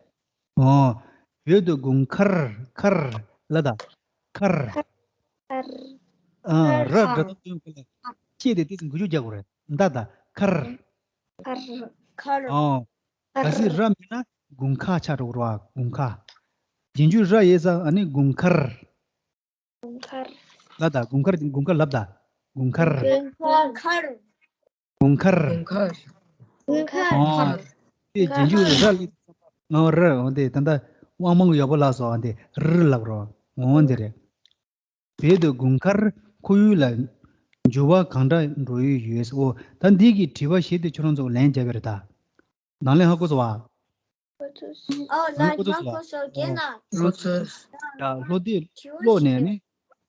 ཨོ། བོད་དུ་དགུན་ཁར། ཁར་ལབ་དང་། ཁར། ཁར། ཨ། ར་སྒྲ་གདངས་སྟོན་དགོས་ལ། ཁྱེད་དེ་ཏོག་ཙམ་འགུལ་སྐྱོད་རྒྱག་དགོས་རེད། མདའ་དང་། ཁར། ཁར། ཁར། ཨོ། གལ་སྲིད་ར་མེད་ན་དགུན་ཁ་ཆགས་འགྲོ་གི་རེད་བ། དགུན་ཁ། རྗེས་འཇུག་ར་ཡོད་ཙང་ཨ་ནི་དགུན་ཁར། དགུན་ཁར། ལབ་དང་། དགུན་ཁར། དགུན་ཁར་ལབ་དང་། དགུན་ཁར། དགུན་ཁར། དགུན་ཁར། དགུན་ཁར། དགུན་ཁར། ཨོ། དེ་རྗེས་འཇུག་ར་ལ། ཨོ། ར། འོ་དེ་ད་ལྟ་དབང་མང་གི་ཡག་པོ་ལབ་སོང་། འོ་དེ་ར་ལབ་རོགས། འོ་དེ་རེད། བོད་དུ་དགུན་ཁར་ཁོར་ཡུག་ལ་འགྱུར་བ་གང་འདྲ་འགྲོ་ཡི་ཡོད། འོ་ད་འདི་གི་དྲི་བ་བཞི་དེ་ཁྱོད་རང་ཚོ་ལན་རྒྱབ་པ་རེད་ད། ནང་ལན་ཧ་གོ་སོང་བ། ཨོ་ལན་ཧ་གོ་སོང་བ། ལོ་ཚོད། ཡ་ལོ་དེ་ཀློག་ནས་ནི།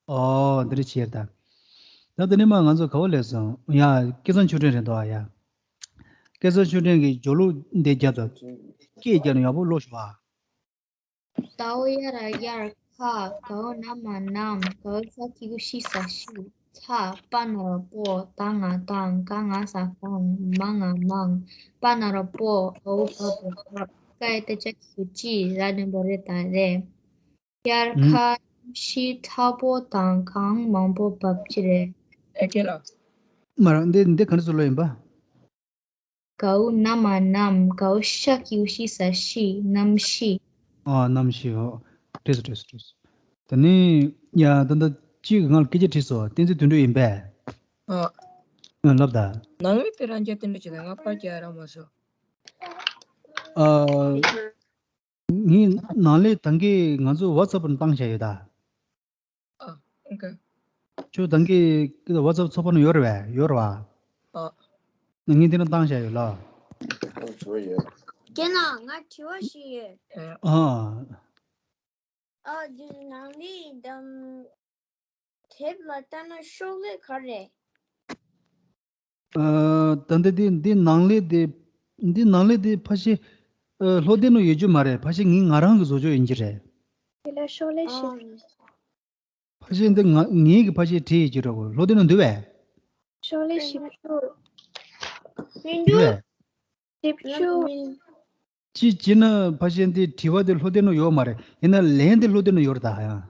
ཨོ་འདི་རེད་བྱས་ད། ད་དེ་ནས་མ་ང་ཚོ་ག་བ་སླེབས་སོང་། ཡ་སྐལ་བཟང་ཆོས་སྒྲོན་རེད་འདུག་ཨ། ཡ་སྐལ་བཟང་ཆོས་སྒྲོན་གྱི་སྦྱོར་ཀློག་འདི་རྒྱབ་དང་། སྐད་རྒྱབ་ནས་ཡག་པོ་ཀློག་ཤོག་ཨ། ད་འོ་ཡ་ར་དབྱར་ཁ། ག་འོ་ན་མ་གནམ། ག་འོ་ཤ་གི་གུ་ཤི་ས་ཤིས། ཚ། པ་ན་རོ་པོ། ད་ང་དང་། ག་ང་ས་གངས། མ་ང་མང་། པ་ན་རོ་པོ། འ་འོ་བ་བོ་བབ། ཀ་ཡ་ཏ་ཅ་གི་གུ་ཅི། ར་འགྲེང་བུ་རེ་ད་རེད། དབྱར་ཁ། གནམ་གཤིས་ཚ་པོ་དང་གངས་མང་པོ་འབབ་ཀྱི་རེད། ཨེ་ཀེ་ལ། མ་ར་འདི་འདི་ག་འདྲ་ཚོ་ལོ་ཡིན་པ། གའུ་ན་མ་གནམ། གའུ་ཤ་གིའུ་ཤི་ས་ཤིས། གནམ་གཤིས། ཨ། གནམ་གཤིས། ཨོ། བྲིས་སོ་བྲིས་སོ་བྲིས་སོ། ད་ནི་ཡ་ད་ལྟ་གཅིག་གི་ངག་སྐད་ཆ་བྲིས་སོ། བསྟན་འཛིན་དོན་གྲུབ་ཡིན་པས། ཨ། ཨ། ལབ་ད། ནང་མི་དེ་རང་རྒྱ་བསྟན་འགྲོ་བྱེད་ན་ང་པར་རྒྱག་རང་མ་སོ། ཨ། ངའི་ནང་ལས་ད་གིན་ང་ཚོ་ཝ་ཚབ་ནང་བཏང་བཞག་ཡོད་ད། ཨ། ཨོ་ཁེ། ཁྱོད་ད་གིན་ཝ་ཚབ་ཚོགས་པ་ནང་ཡོད་རེད་པས། ཡོད་རེད་པ། ཨ། ངས་འདི་ནང་བཏང་བཞག་ཡོད་ལ། ཨོ་ཁེ། ཡོད། རྒན་ལགས་ང་དྲི་བ་ཞིག་ཡོད། ཨ། ཨ། འདི་ནང་ལས་དམ་དེབ་ལ་ལྟ་ན་ཤོག་ལྷེ་ག་རེ། ཨ། ད་འདི་འདི་འདི་ནང་ལས་དེ། འདི་ནང་ལས་དེ་ཕལ་ཆེར། ཨ། ལྷོ་སྡེ་ནང་ཡོད་རྒྱུ་མ་རེད། ཕལ་ཆེར་ངས་ང་རང་གིས་བཟོ་བཅོས་ཡིན་གྱི་རེད། དེ་ལ་ཤོག་ལྷེ་ཞིག་ཨ། ཕལ་ཆེར་འདི་ང་ངེད་ཀྱིས་ཕལ་ཆེར་བྲིས་ཡོད་ཀྱི་རེད་གོ། ལྷོ་སྡེ་ནང་འདུག་པས། ཤོག་ལྷེ་ཞིབ་ཤོག་མི་འདུག་འདུག་པས། ཞིབ་ཤོག་ཅི་བྱས་ན་ཕལ་ཆེར་འདི་དྲི་བ་འདི་ལྷོ་སྡེ་ནང་ཡོད་མ་རེད། ཡིན་ན་ལན་འདི་ལྷོ་སྡེ་ནང་ཡོད་རེད་ད་ཡང་།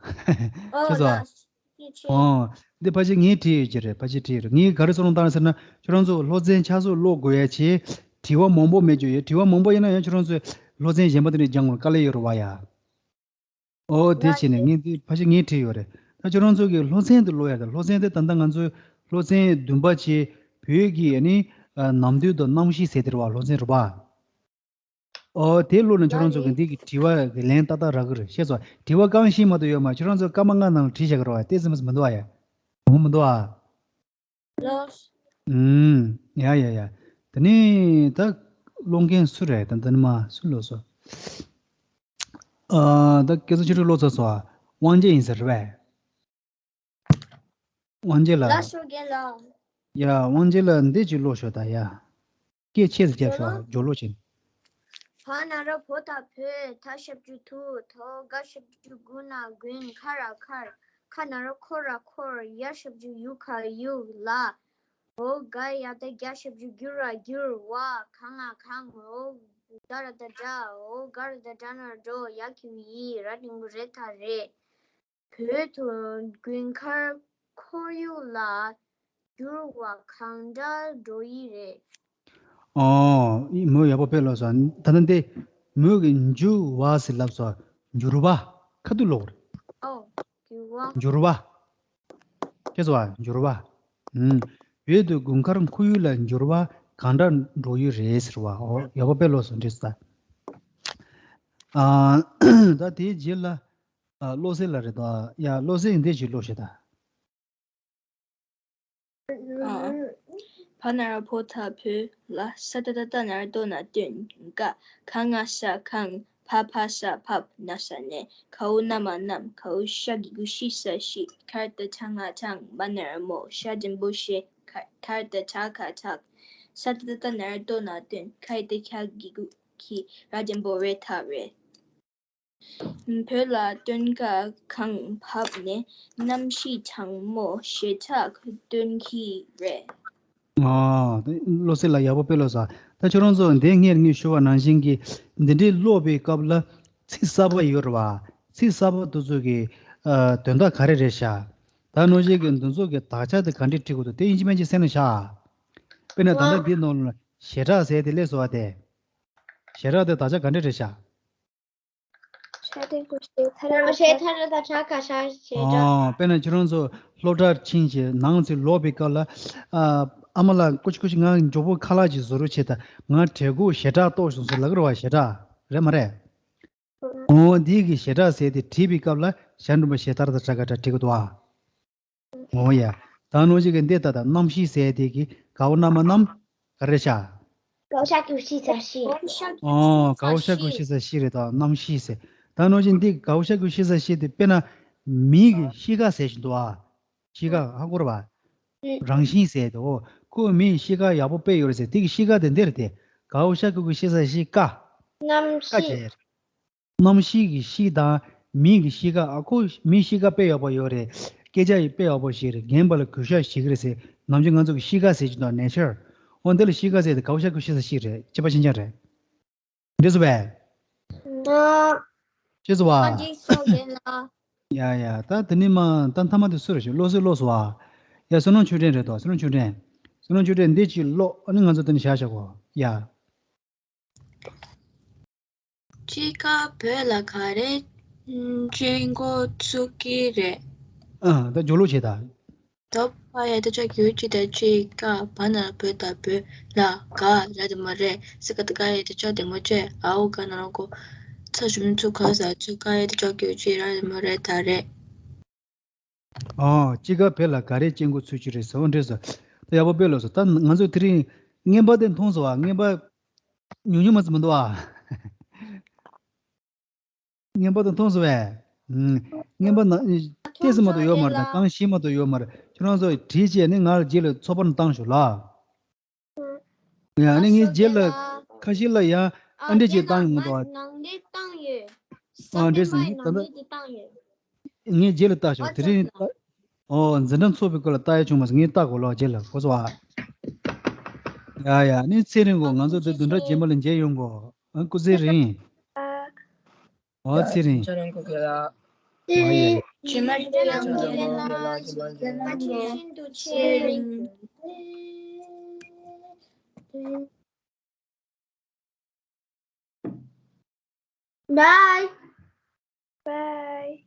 ཨོ་ཤེས་སོང་། ལགས། ཨོ། འདི་ཕལ་ཆེར་ངས་བྲིས་ཡོད་ཀྱི་རེད། ཕལ་ཆེར་བྲིས་ཡོད་རེད། ངས་ག་རེ་བསམ་བློ་བཏང་ཟེར་ན། ཁྱོད་རང་ཚོ་སློབ་ཚན་ཆ་ཚང་ཀློག་དགོས་ཡ་བྱས། དྲི་བ་མང་པོ་མེད་རྒྱུ་ཡོད། དྲི་བ་མང་པོ་ཡིན་ན་ཡང་ཁྱོད་རང་ཚོས་སློབ་ཚན་གཞན་པ་དེ་ནས་སྦྱང་དགོས་དཀའ་ལས་ཡོད་རེད་བ་ཡ། ཨོ་དེ་བྱས་ནས་ངས་འདི་ཕལ་ཆེར་ངས་བྲིས་ཡོད་རེད། ད་ཁྱོད་རང་ཚོ་གིས་སློབ་ཚན་དེ་ཀློག་ཡ་དང་། སློབ་ཚན་དེ་ད་ལྟ་ང་ཚོའི་སློབ་ཚན་བདུན་པ་བྱས། བོད་ཀྱི་ཨ་ནི་ནམ་དུས་དང་གནམ་གཤིས་ཟེར་དེ་རེད་བ། སློབ་ཚན་རེད་བ། ཨོ་དེ་ཀློག་ན་ཁྱོད་རང་ཚོ་གིས་འདི་གི་དྲི་བ་གི་ལན་ཏག་ཏག་རག་གི་རེད། ཤེས་སོང་། དྲི་བ་རྐང་བཞི་མ་གཏོགས་ཡོད་མ། ཁྱོད་རང་ཚོ་སྐར་མ་ལྔ་ནང་ལ་བྲིས་བཞག་གི་རེད་བ། ཏོག་ཙམ་མི་འདུག་ཨ་ཡ། འོ་མི་འདུག་ཨ། ལགས། ཨུམ། ཡ་ཡ་ཡ། དེ་ནས་ད་ཀློག་མཁན་སུ་རེད། ད་ད་ནི་མ་སུ་ཀློག་སོང་། ཨ། ད་སྐལ་བཟང་ཆོས་སྒྲོན་ཀློག་ཚར་སོང་ཨ། དབང་རྒྱལ་ཡིན་ས་རེད་པས། དབང་རྒྱལ་ལགས། ལགས་སོ་རྒན་ལགས། ཡ་དབང་རྒྱལ་ལགས་འདི་ཅིག་ཀློག་ཤོག་ད་ཡ། སྐད་ཆེ་ཙམ་རྒྱབ་ཤོག་ཨ། སྦྱོར་ཀློག་བྱེད། བ་ན་རོ་བོ་ད་བོད། ད་ཞབས་ཀྱུ་དུ་དོ། ག་ཞབས་ཀྱུ་གུ་ན་དགུན། ཁ་ར་མཁར། ཁ་ན་རོ་ཁོ་ར་འཁོར། ཡ་ཞབས་ཀྱུ་ཡུ་ག་ཡུག་ལ། འོ་ག་ཡ་ཏ་གྱ་ཞབས་ཀྱུ་གྱུ་ར་འགྱུར་བ། ག་ང་གངས། འོ་ད་ར་ཏ་འདྲ། འོ་ག་ར་ཏ་འདྲ་ན་འགྲོ། ཡ་གི་གུ་ཡི། ར་འགྲེང་བུ་རེ་ད་རེད། བོད་དུ་དགུན་ཁར་ཁོར་ཡུག་ལ་འགྱུར་བ་གང་འདྲ་འགྲོ་ཡི་རེད། ཨོ། མོས་ཡག་པོ་དཔེ་ཀློག་སོང་། ད་ནི་འདི་མོས་ཀྱིས་འགྱུར་བ་ཟེར་ལབ་སོང་། འགྱུར་བ། ཁ་ཐུག་ཀློག་རེད། ཨོ། འགྱུར་བ། འགྱུར་བ། ཤེས་སོང་བ། འགྱུར་བ། ཨུམ། བོད་དུ་དགུན་ཁར་ཁོར་ཡུག་ལ་འགྱུར་བ་གང་འདྲ་འགྲོ་ཡི་རེད་ཟེར་བ། ཨོ་ཡག་པོ་དཔེ་ཀློག་སོང་། འགྲིག་སོང་ད། ཨ། ད་དེའི་རྗེས་ལ། ཨ། བློ་གསལ་ལགས་རེད་ད། ཡ་བློ་གསལ་འདི་ཅིག་ཀློག་ཤོག་ད། ཨ། བ་ན་རོ་བོ་ད་བོད། ལ་ས་ཏ་བཏགས་སྟ་ན་རོ་ལྟོ་ན་སྟོན། ག་ག་ང་ས་གངས། བ་བ་ས་བབས། ན་ས་ནས། ག་འོ་ན་མ་གནམ། ག་འོ་ཤ་གི་གུ་ཤི་ས་ཤིས། ཁ་ར་ཏ་ཁྲ་ང་ཁྲང་། མ་ན་རོ་མོ། ཤ་འགྲེང་བུ་ཤེ། ཁ་ཁ་ར་ཏ་ཁྲ་ཁ་ཁྲག། ས་ཏ་བཏགས་སྟ་ན་རོ་ལྟོ་ན་སྟོན། ཁ་ཡ་ཏ་ཁྱ་གི་གུ་ཁྱི། ར་འགྲེང་བུ་རེ་ད་རེད། བོད་ལ་སྟོན་ཀ་གངས་བབས་ནས། གནམ་གཤིས་གྲང་མོ་ཞེ་དྲག་སྟོན་གྱི་རེད། ཨ། བློ་གསལ་ལགས་ཡག་པོ་དཔེ་ཀློག་སོང་། ད་ཁྱོད་རང་ཚོ་འདི་སྔར་ངས་ཞུས་པ་ནང་བཞིན་གྱི་འདི་འདྲའི་ཀློག་པའི་སྐབས་ལ་ཚིག་གསར་པ་ཡོད་རེད་བ། ཚིག་གསར་པ་དེ་ཚོ་གི། ཨ། དོན་དག་ག་རེ་རེད་ཤག་ད་ནོ་ཞིག་གི་འདི་ཚོ་གི་དག་ཆ་དེ་ག་འདྲས་བྲིས་དགོས་འདུག་དེ་ཡིན་གཅིག་མིན་གཅིག་སེམས་ལ་བཞག་དཔེར་ན་ད་ལྟ་འདི་ནང་ལ་ཞེ་དྲག་ཟེར་དེ་སླེབས་སོང་བ་དེ། ཞེ་དྲག་དེ་དག་ཆ་ག་འདྲས་རེད་བཞག་ཞེ་དྲག་ཀུ་ཤེ་ཐ་ར་ཞེ་ཐ་ར་ད་ཆ་ཁ་ཤ་ཞེ་དྲག་ཨོ། དཔེར་ན་ཁྱེད་རང་ཚོ་སློབ་གྲྭར་ཕྱིན་བྱས་ནང་ཚུད་ལོག་པའི་སྐབས་ལ། ཨ་ཨ་མ་ལགས་ཀུ་ཤེ་ཀུ་ཤེ་ང་མགྱོགས་པོ་ཁ་ལག་ཅིག་བཟོ་རོགས་བྱེད་དང་། ང་གྲལ་སྒོ་ཞེ་དྲག་གཏོགས་བྱུང་ཟེར་ལབ་ཀྱི་རེད་བ། ཞེ་དྲག་རེད་མ་རེད། ཨོ་འདི་གི་ཞེ་དྲག་ཟེར་དེ་བྲིས་པའི་སྐབས་ལ་ཞ་འགྲེང་བུ་ཞེ་ཐར་དང་ཁྲ་ཁ་ཁྲ་བྲིས་དགོས་འདུག་ཨ། ཨོ་ཡ། ད་ནོ་ཞིག་གི་འདི་ལྟ་དང་རྣམ་ཤེས་ཟེར་དེ་གི་གའོ་རྣ་མ་རྣམ་ག་རེ་ཤ། གའོ་ཤ་ཀུ་ཤི་ས་ཤི། ཨོ་གའོ་ཤ་ཀུ་ཤི་ས་ཤི་རེད་དོ། རྣམ་ཤེས་ཟེར། ད་ནོ་ཞིག་འདི་གའོ་ཤ་ཀུ་ཤི་ས་ཤི་དེ་དཔེར་ན་མི་གི་གཤིས་ཀ་ཟེར་བཞིན་འདུག་ཨ། གཤིས་ཀ་ཧ་གོ་ར་བ། རང་བཞིན་ཟེར་དེ་ཨོ། ཁོ་མི་གཤིས་ཀ་ཡག་པོ་དཔེ་ཡོད་རེད་ཟེར། དེ་གི་གཤིས་ཀ་དེ་འདི་རེད་དེ། གའོ་ཤ་ཀུ་ཤི་ས་ཤི་ཀ། རྣམ་ཀ་ཤེས། ཅེར། རྣམ་ཤེས་ཀྱི་གཤིས་དང་མི་གི་གཤིས་ཀ། ཨ་ཁོ་མི་གཤིས་ཀ་དཔེ་ཡག་པོ་ཡོད་རེད། སྐད་ཆ་ཡི་དཔེ་ཡག་པོ་ཞིག་རེད། རྒན་པ་ལ་གུས་ཞབས་ཞིག་རེད་ཟེར། ནམ་རྒྱུན་ང་ཚོ་གི་གཤིས་ཀ་ཟེར་གྱི་འདུག་ནེ་ཅར། འོ་འདི་ལ་གཤིས་ཀ་ཟེར་དེ་གའོ་ཤ་ཀུ་ཤི་ས་ཤི་རེད། ཁྱད་པར་ཤིན་ཅང་རེད། འགྲིག་སོང་བས། ཨ། ཤེས་སོང་བ། ཨ་འགྲིག་སོང་རྒན་ལགས། ཡ་ཡ། ད་དེ་ནི་མ་ད་མཐའ་མ་དེ་སུ་རེད་ཞུ། ཀློག་སྲོལ་ཀློག་སོང་བ། ཡ་བསོད་ནམས་ཆོས་སྒྲོན་རེད་དོ། བསོད་ནམས་ཆོས་སྒྲོན། བསོད་ནམས་ཆོས་སྒྲོན་འདི་ཅིག་ཀློག་ཨ་ནི་ང་ཚོ་དེ་ནི་བཞག་བཞག་གོ། ཡ། དཔྱིད་ཀ་བོད་ལ་ག་རེ་སྤྱད་འགོ་ཚུགས་ཀྱི་རེད། ཨ། ད་སྦྱོར་ཀློག་བྱེད་ད། ད་ཕ་ཡ་ད་ཆ་གྱུར་ཅི་ད་དཔྱིད་ཀ་བ་ན་བོད་ད་བོད་ལ་ག་ར་དེ་མ་རེད། སི་ཀ་ད་ག་ཡ་ད་ཆ་དེ་མ་བྱས། ཨའོ་ག་ན་རོ་གོ། ཚ་ཞུམ་ཚུ་ག་ས་ཚུ་ག་ཡ་ད་ཆ་གྱུར་ཅི་ར་དེ་མ་རེད་ད་རེད། ཨོ། དཔྱིད་ཀ་བོད་ལ་ག་རེ་སྐྱེ་འགོ་ཚུགས་ཀྱི་རེད་ཟེར། འོ་འདྲས་སོ། ད་ཡག་པོ་དཔེ་ལོས་སོ། ད་ང་ཚོ་དེ་རིང་རྔན་པ་དེ་མཐོང་སོང་བ། རྔན་པ་ཉུང་ཉུང་མ་ཚོ་མི་འདུག་ཨ། རྔན་པ་དེ་མཐོང་སོང་བས། ཨུམ། རྔན་པ་ན་ཏོག་ཙམ་མ་གཏོགས་ཡོད་མ་རེད། ད་གང་ཞིག་མ་གཏོགས་ཡོད་མ་རེད། ཁྱོད་རང་ཚོ་བྲིས་བྱས་ནས་ང་ལ་རྗེས་ལ་ཚོགས་པར་བཏང་ཞོག་ལ། ཡང་ནི་ངས་རྗེས་ལ་ཁ་ཤས་ལ་ཡང་ཨ་འདྲས་ཅིག་བཏང་ཡོང་གི་འདུག་བ། ནང་འདྲས་བཏང་ཡོད། ཨ་འདྲས་སོང་། ད་ལྟ་ནང་འདྲས་ཅིག་བཏང་ཡོད། ངས་རྗེས་ལ་ལྟ་ཞོག་དེ་རིང་ཨོ་འཛིན་གྲྭ་ཚོགས་པའི་སྐོར་ལ་ལྟ་ཡ་བྱུང་མ་སོང་། ངས་ལྟ་དགོས་ལོ་རྗེས་ལ། གོ་སོང་བ། ཡ་ཡ། ནི་ཚེ་རིང་གོ། ང་ཚོ་དེ་བདུན་ཕྲག་རྗེས་མ་ལ་མཇལ་ཡོང་གོ། ཨ་སྐུ་ཚེ་རིང་། ཨོ་ཚེ་རིང་། ཨོ་ཡ་ཡ། ཇི་མ་ཇི་ལ་ཇི་མ་ཇི་ལ། ཇི་མ་ཇི་ལ། ཚེ་རིང་། Bye. Bye.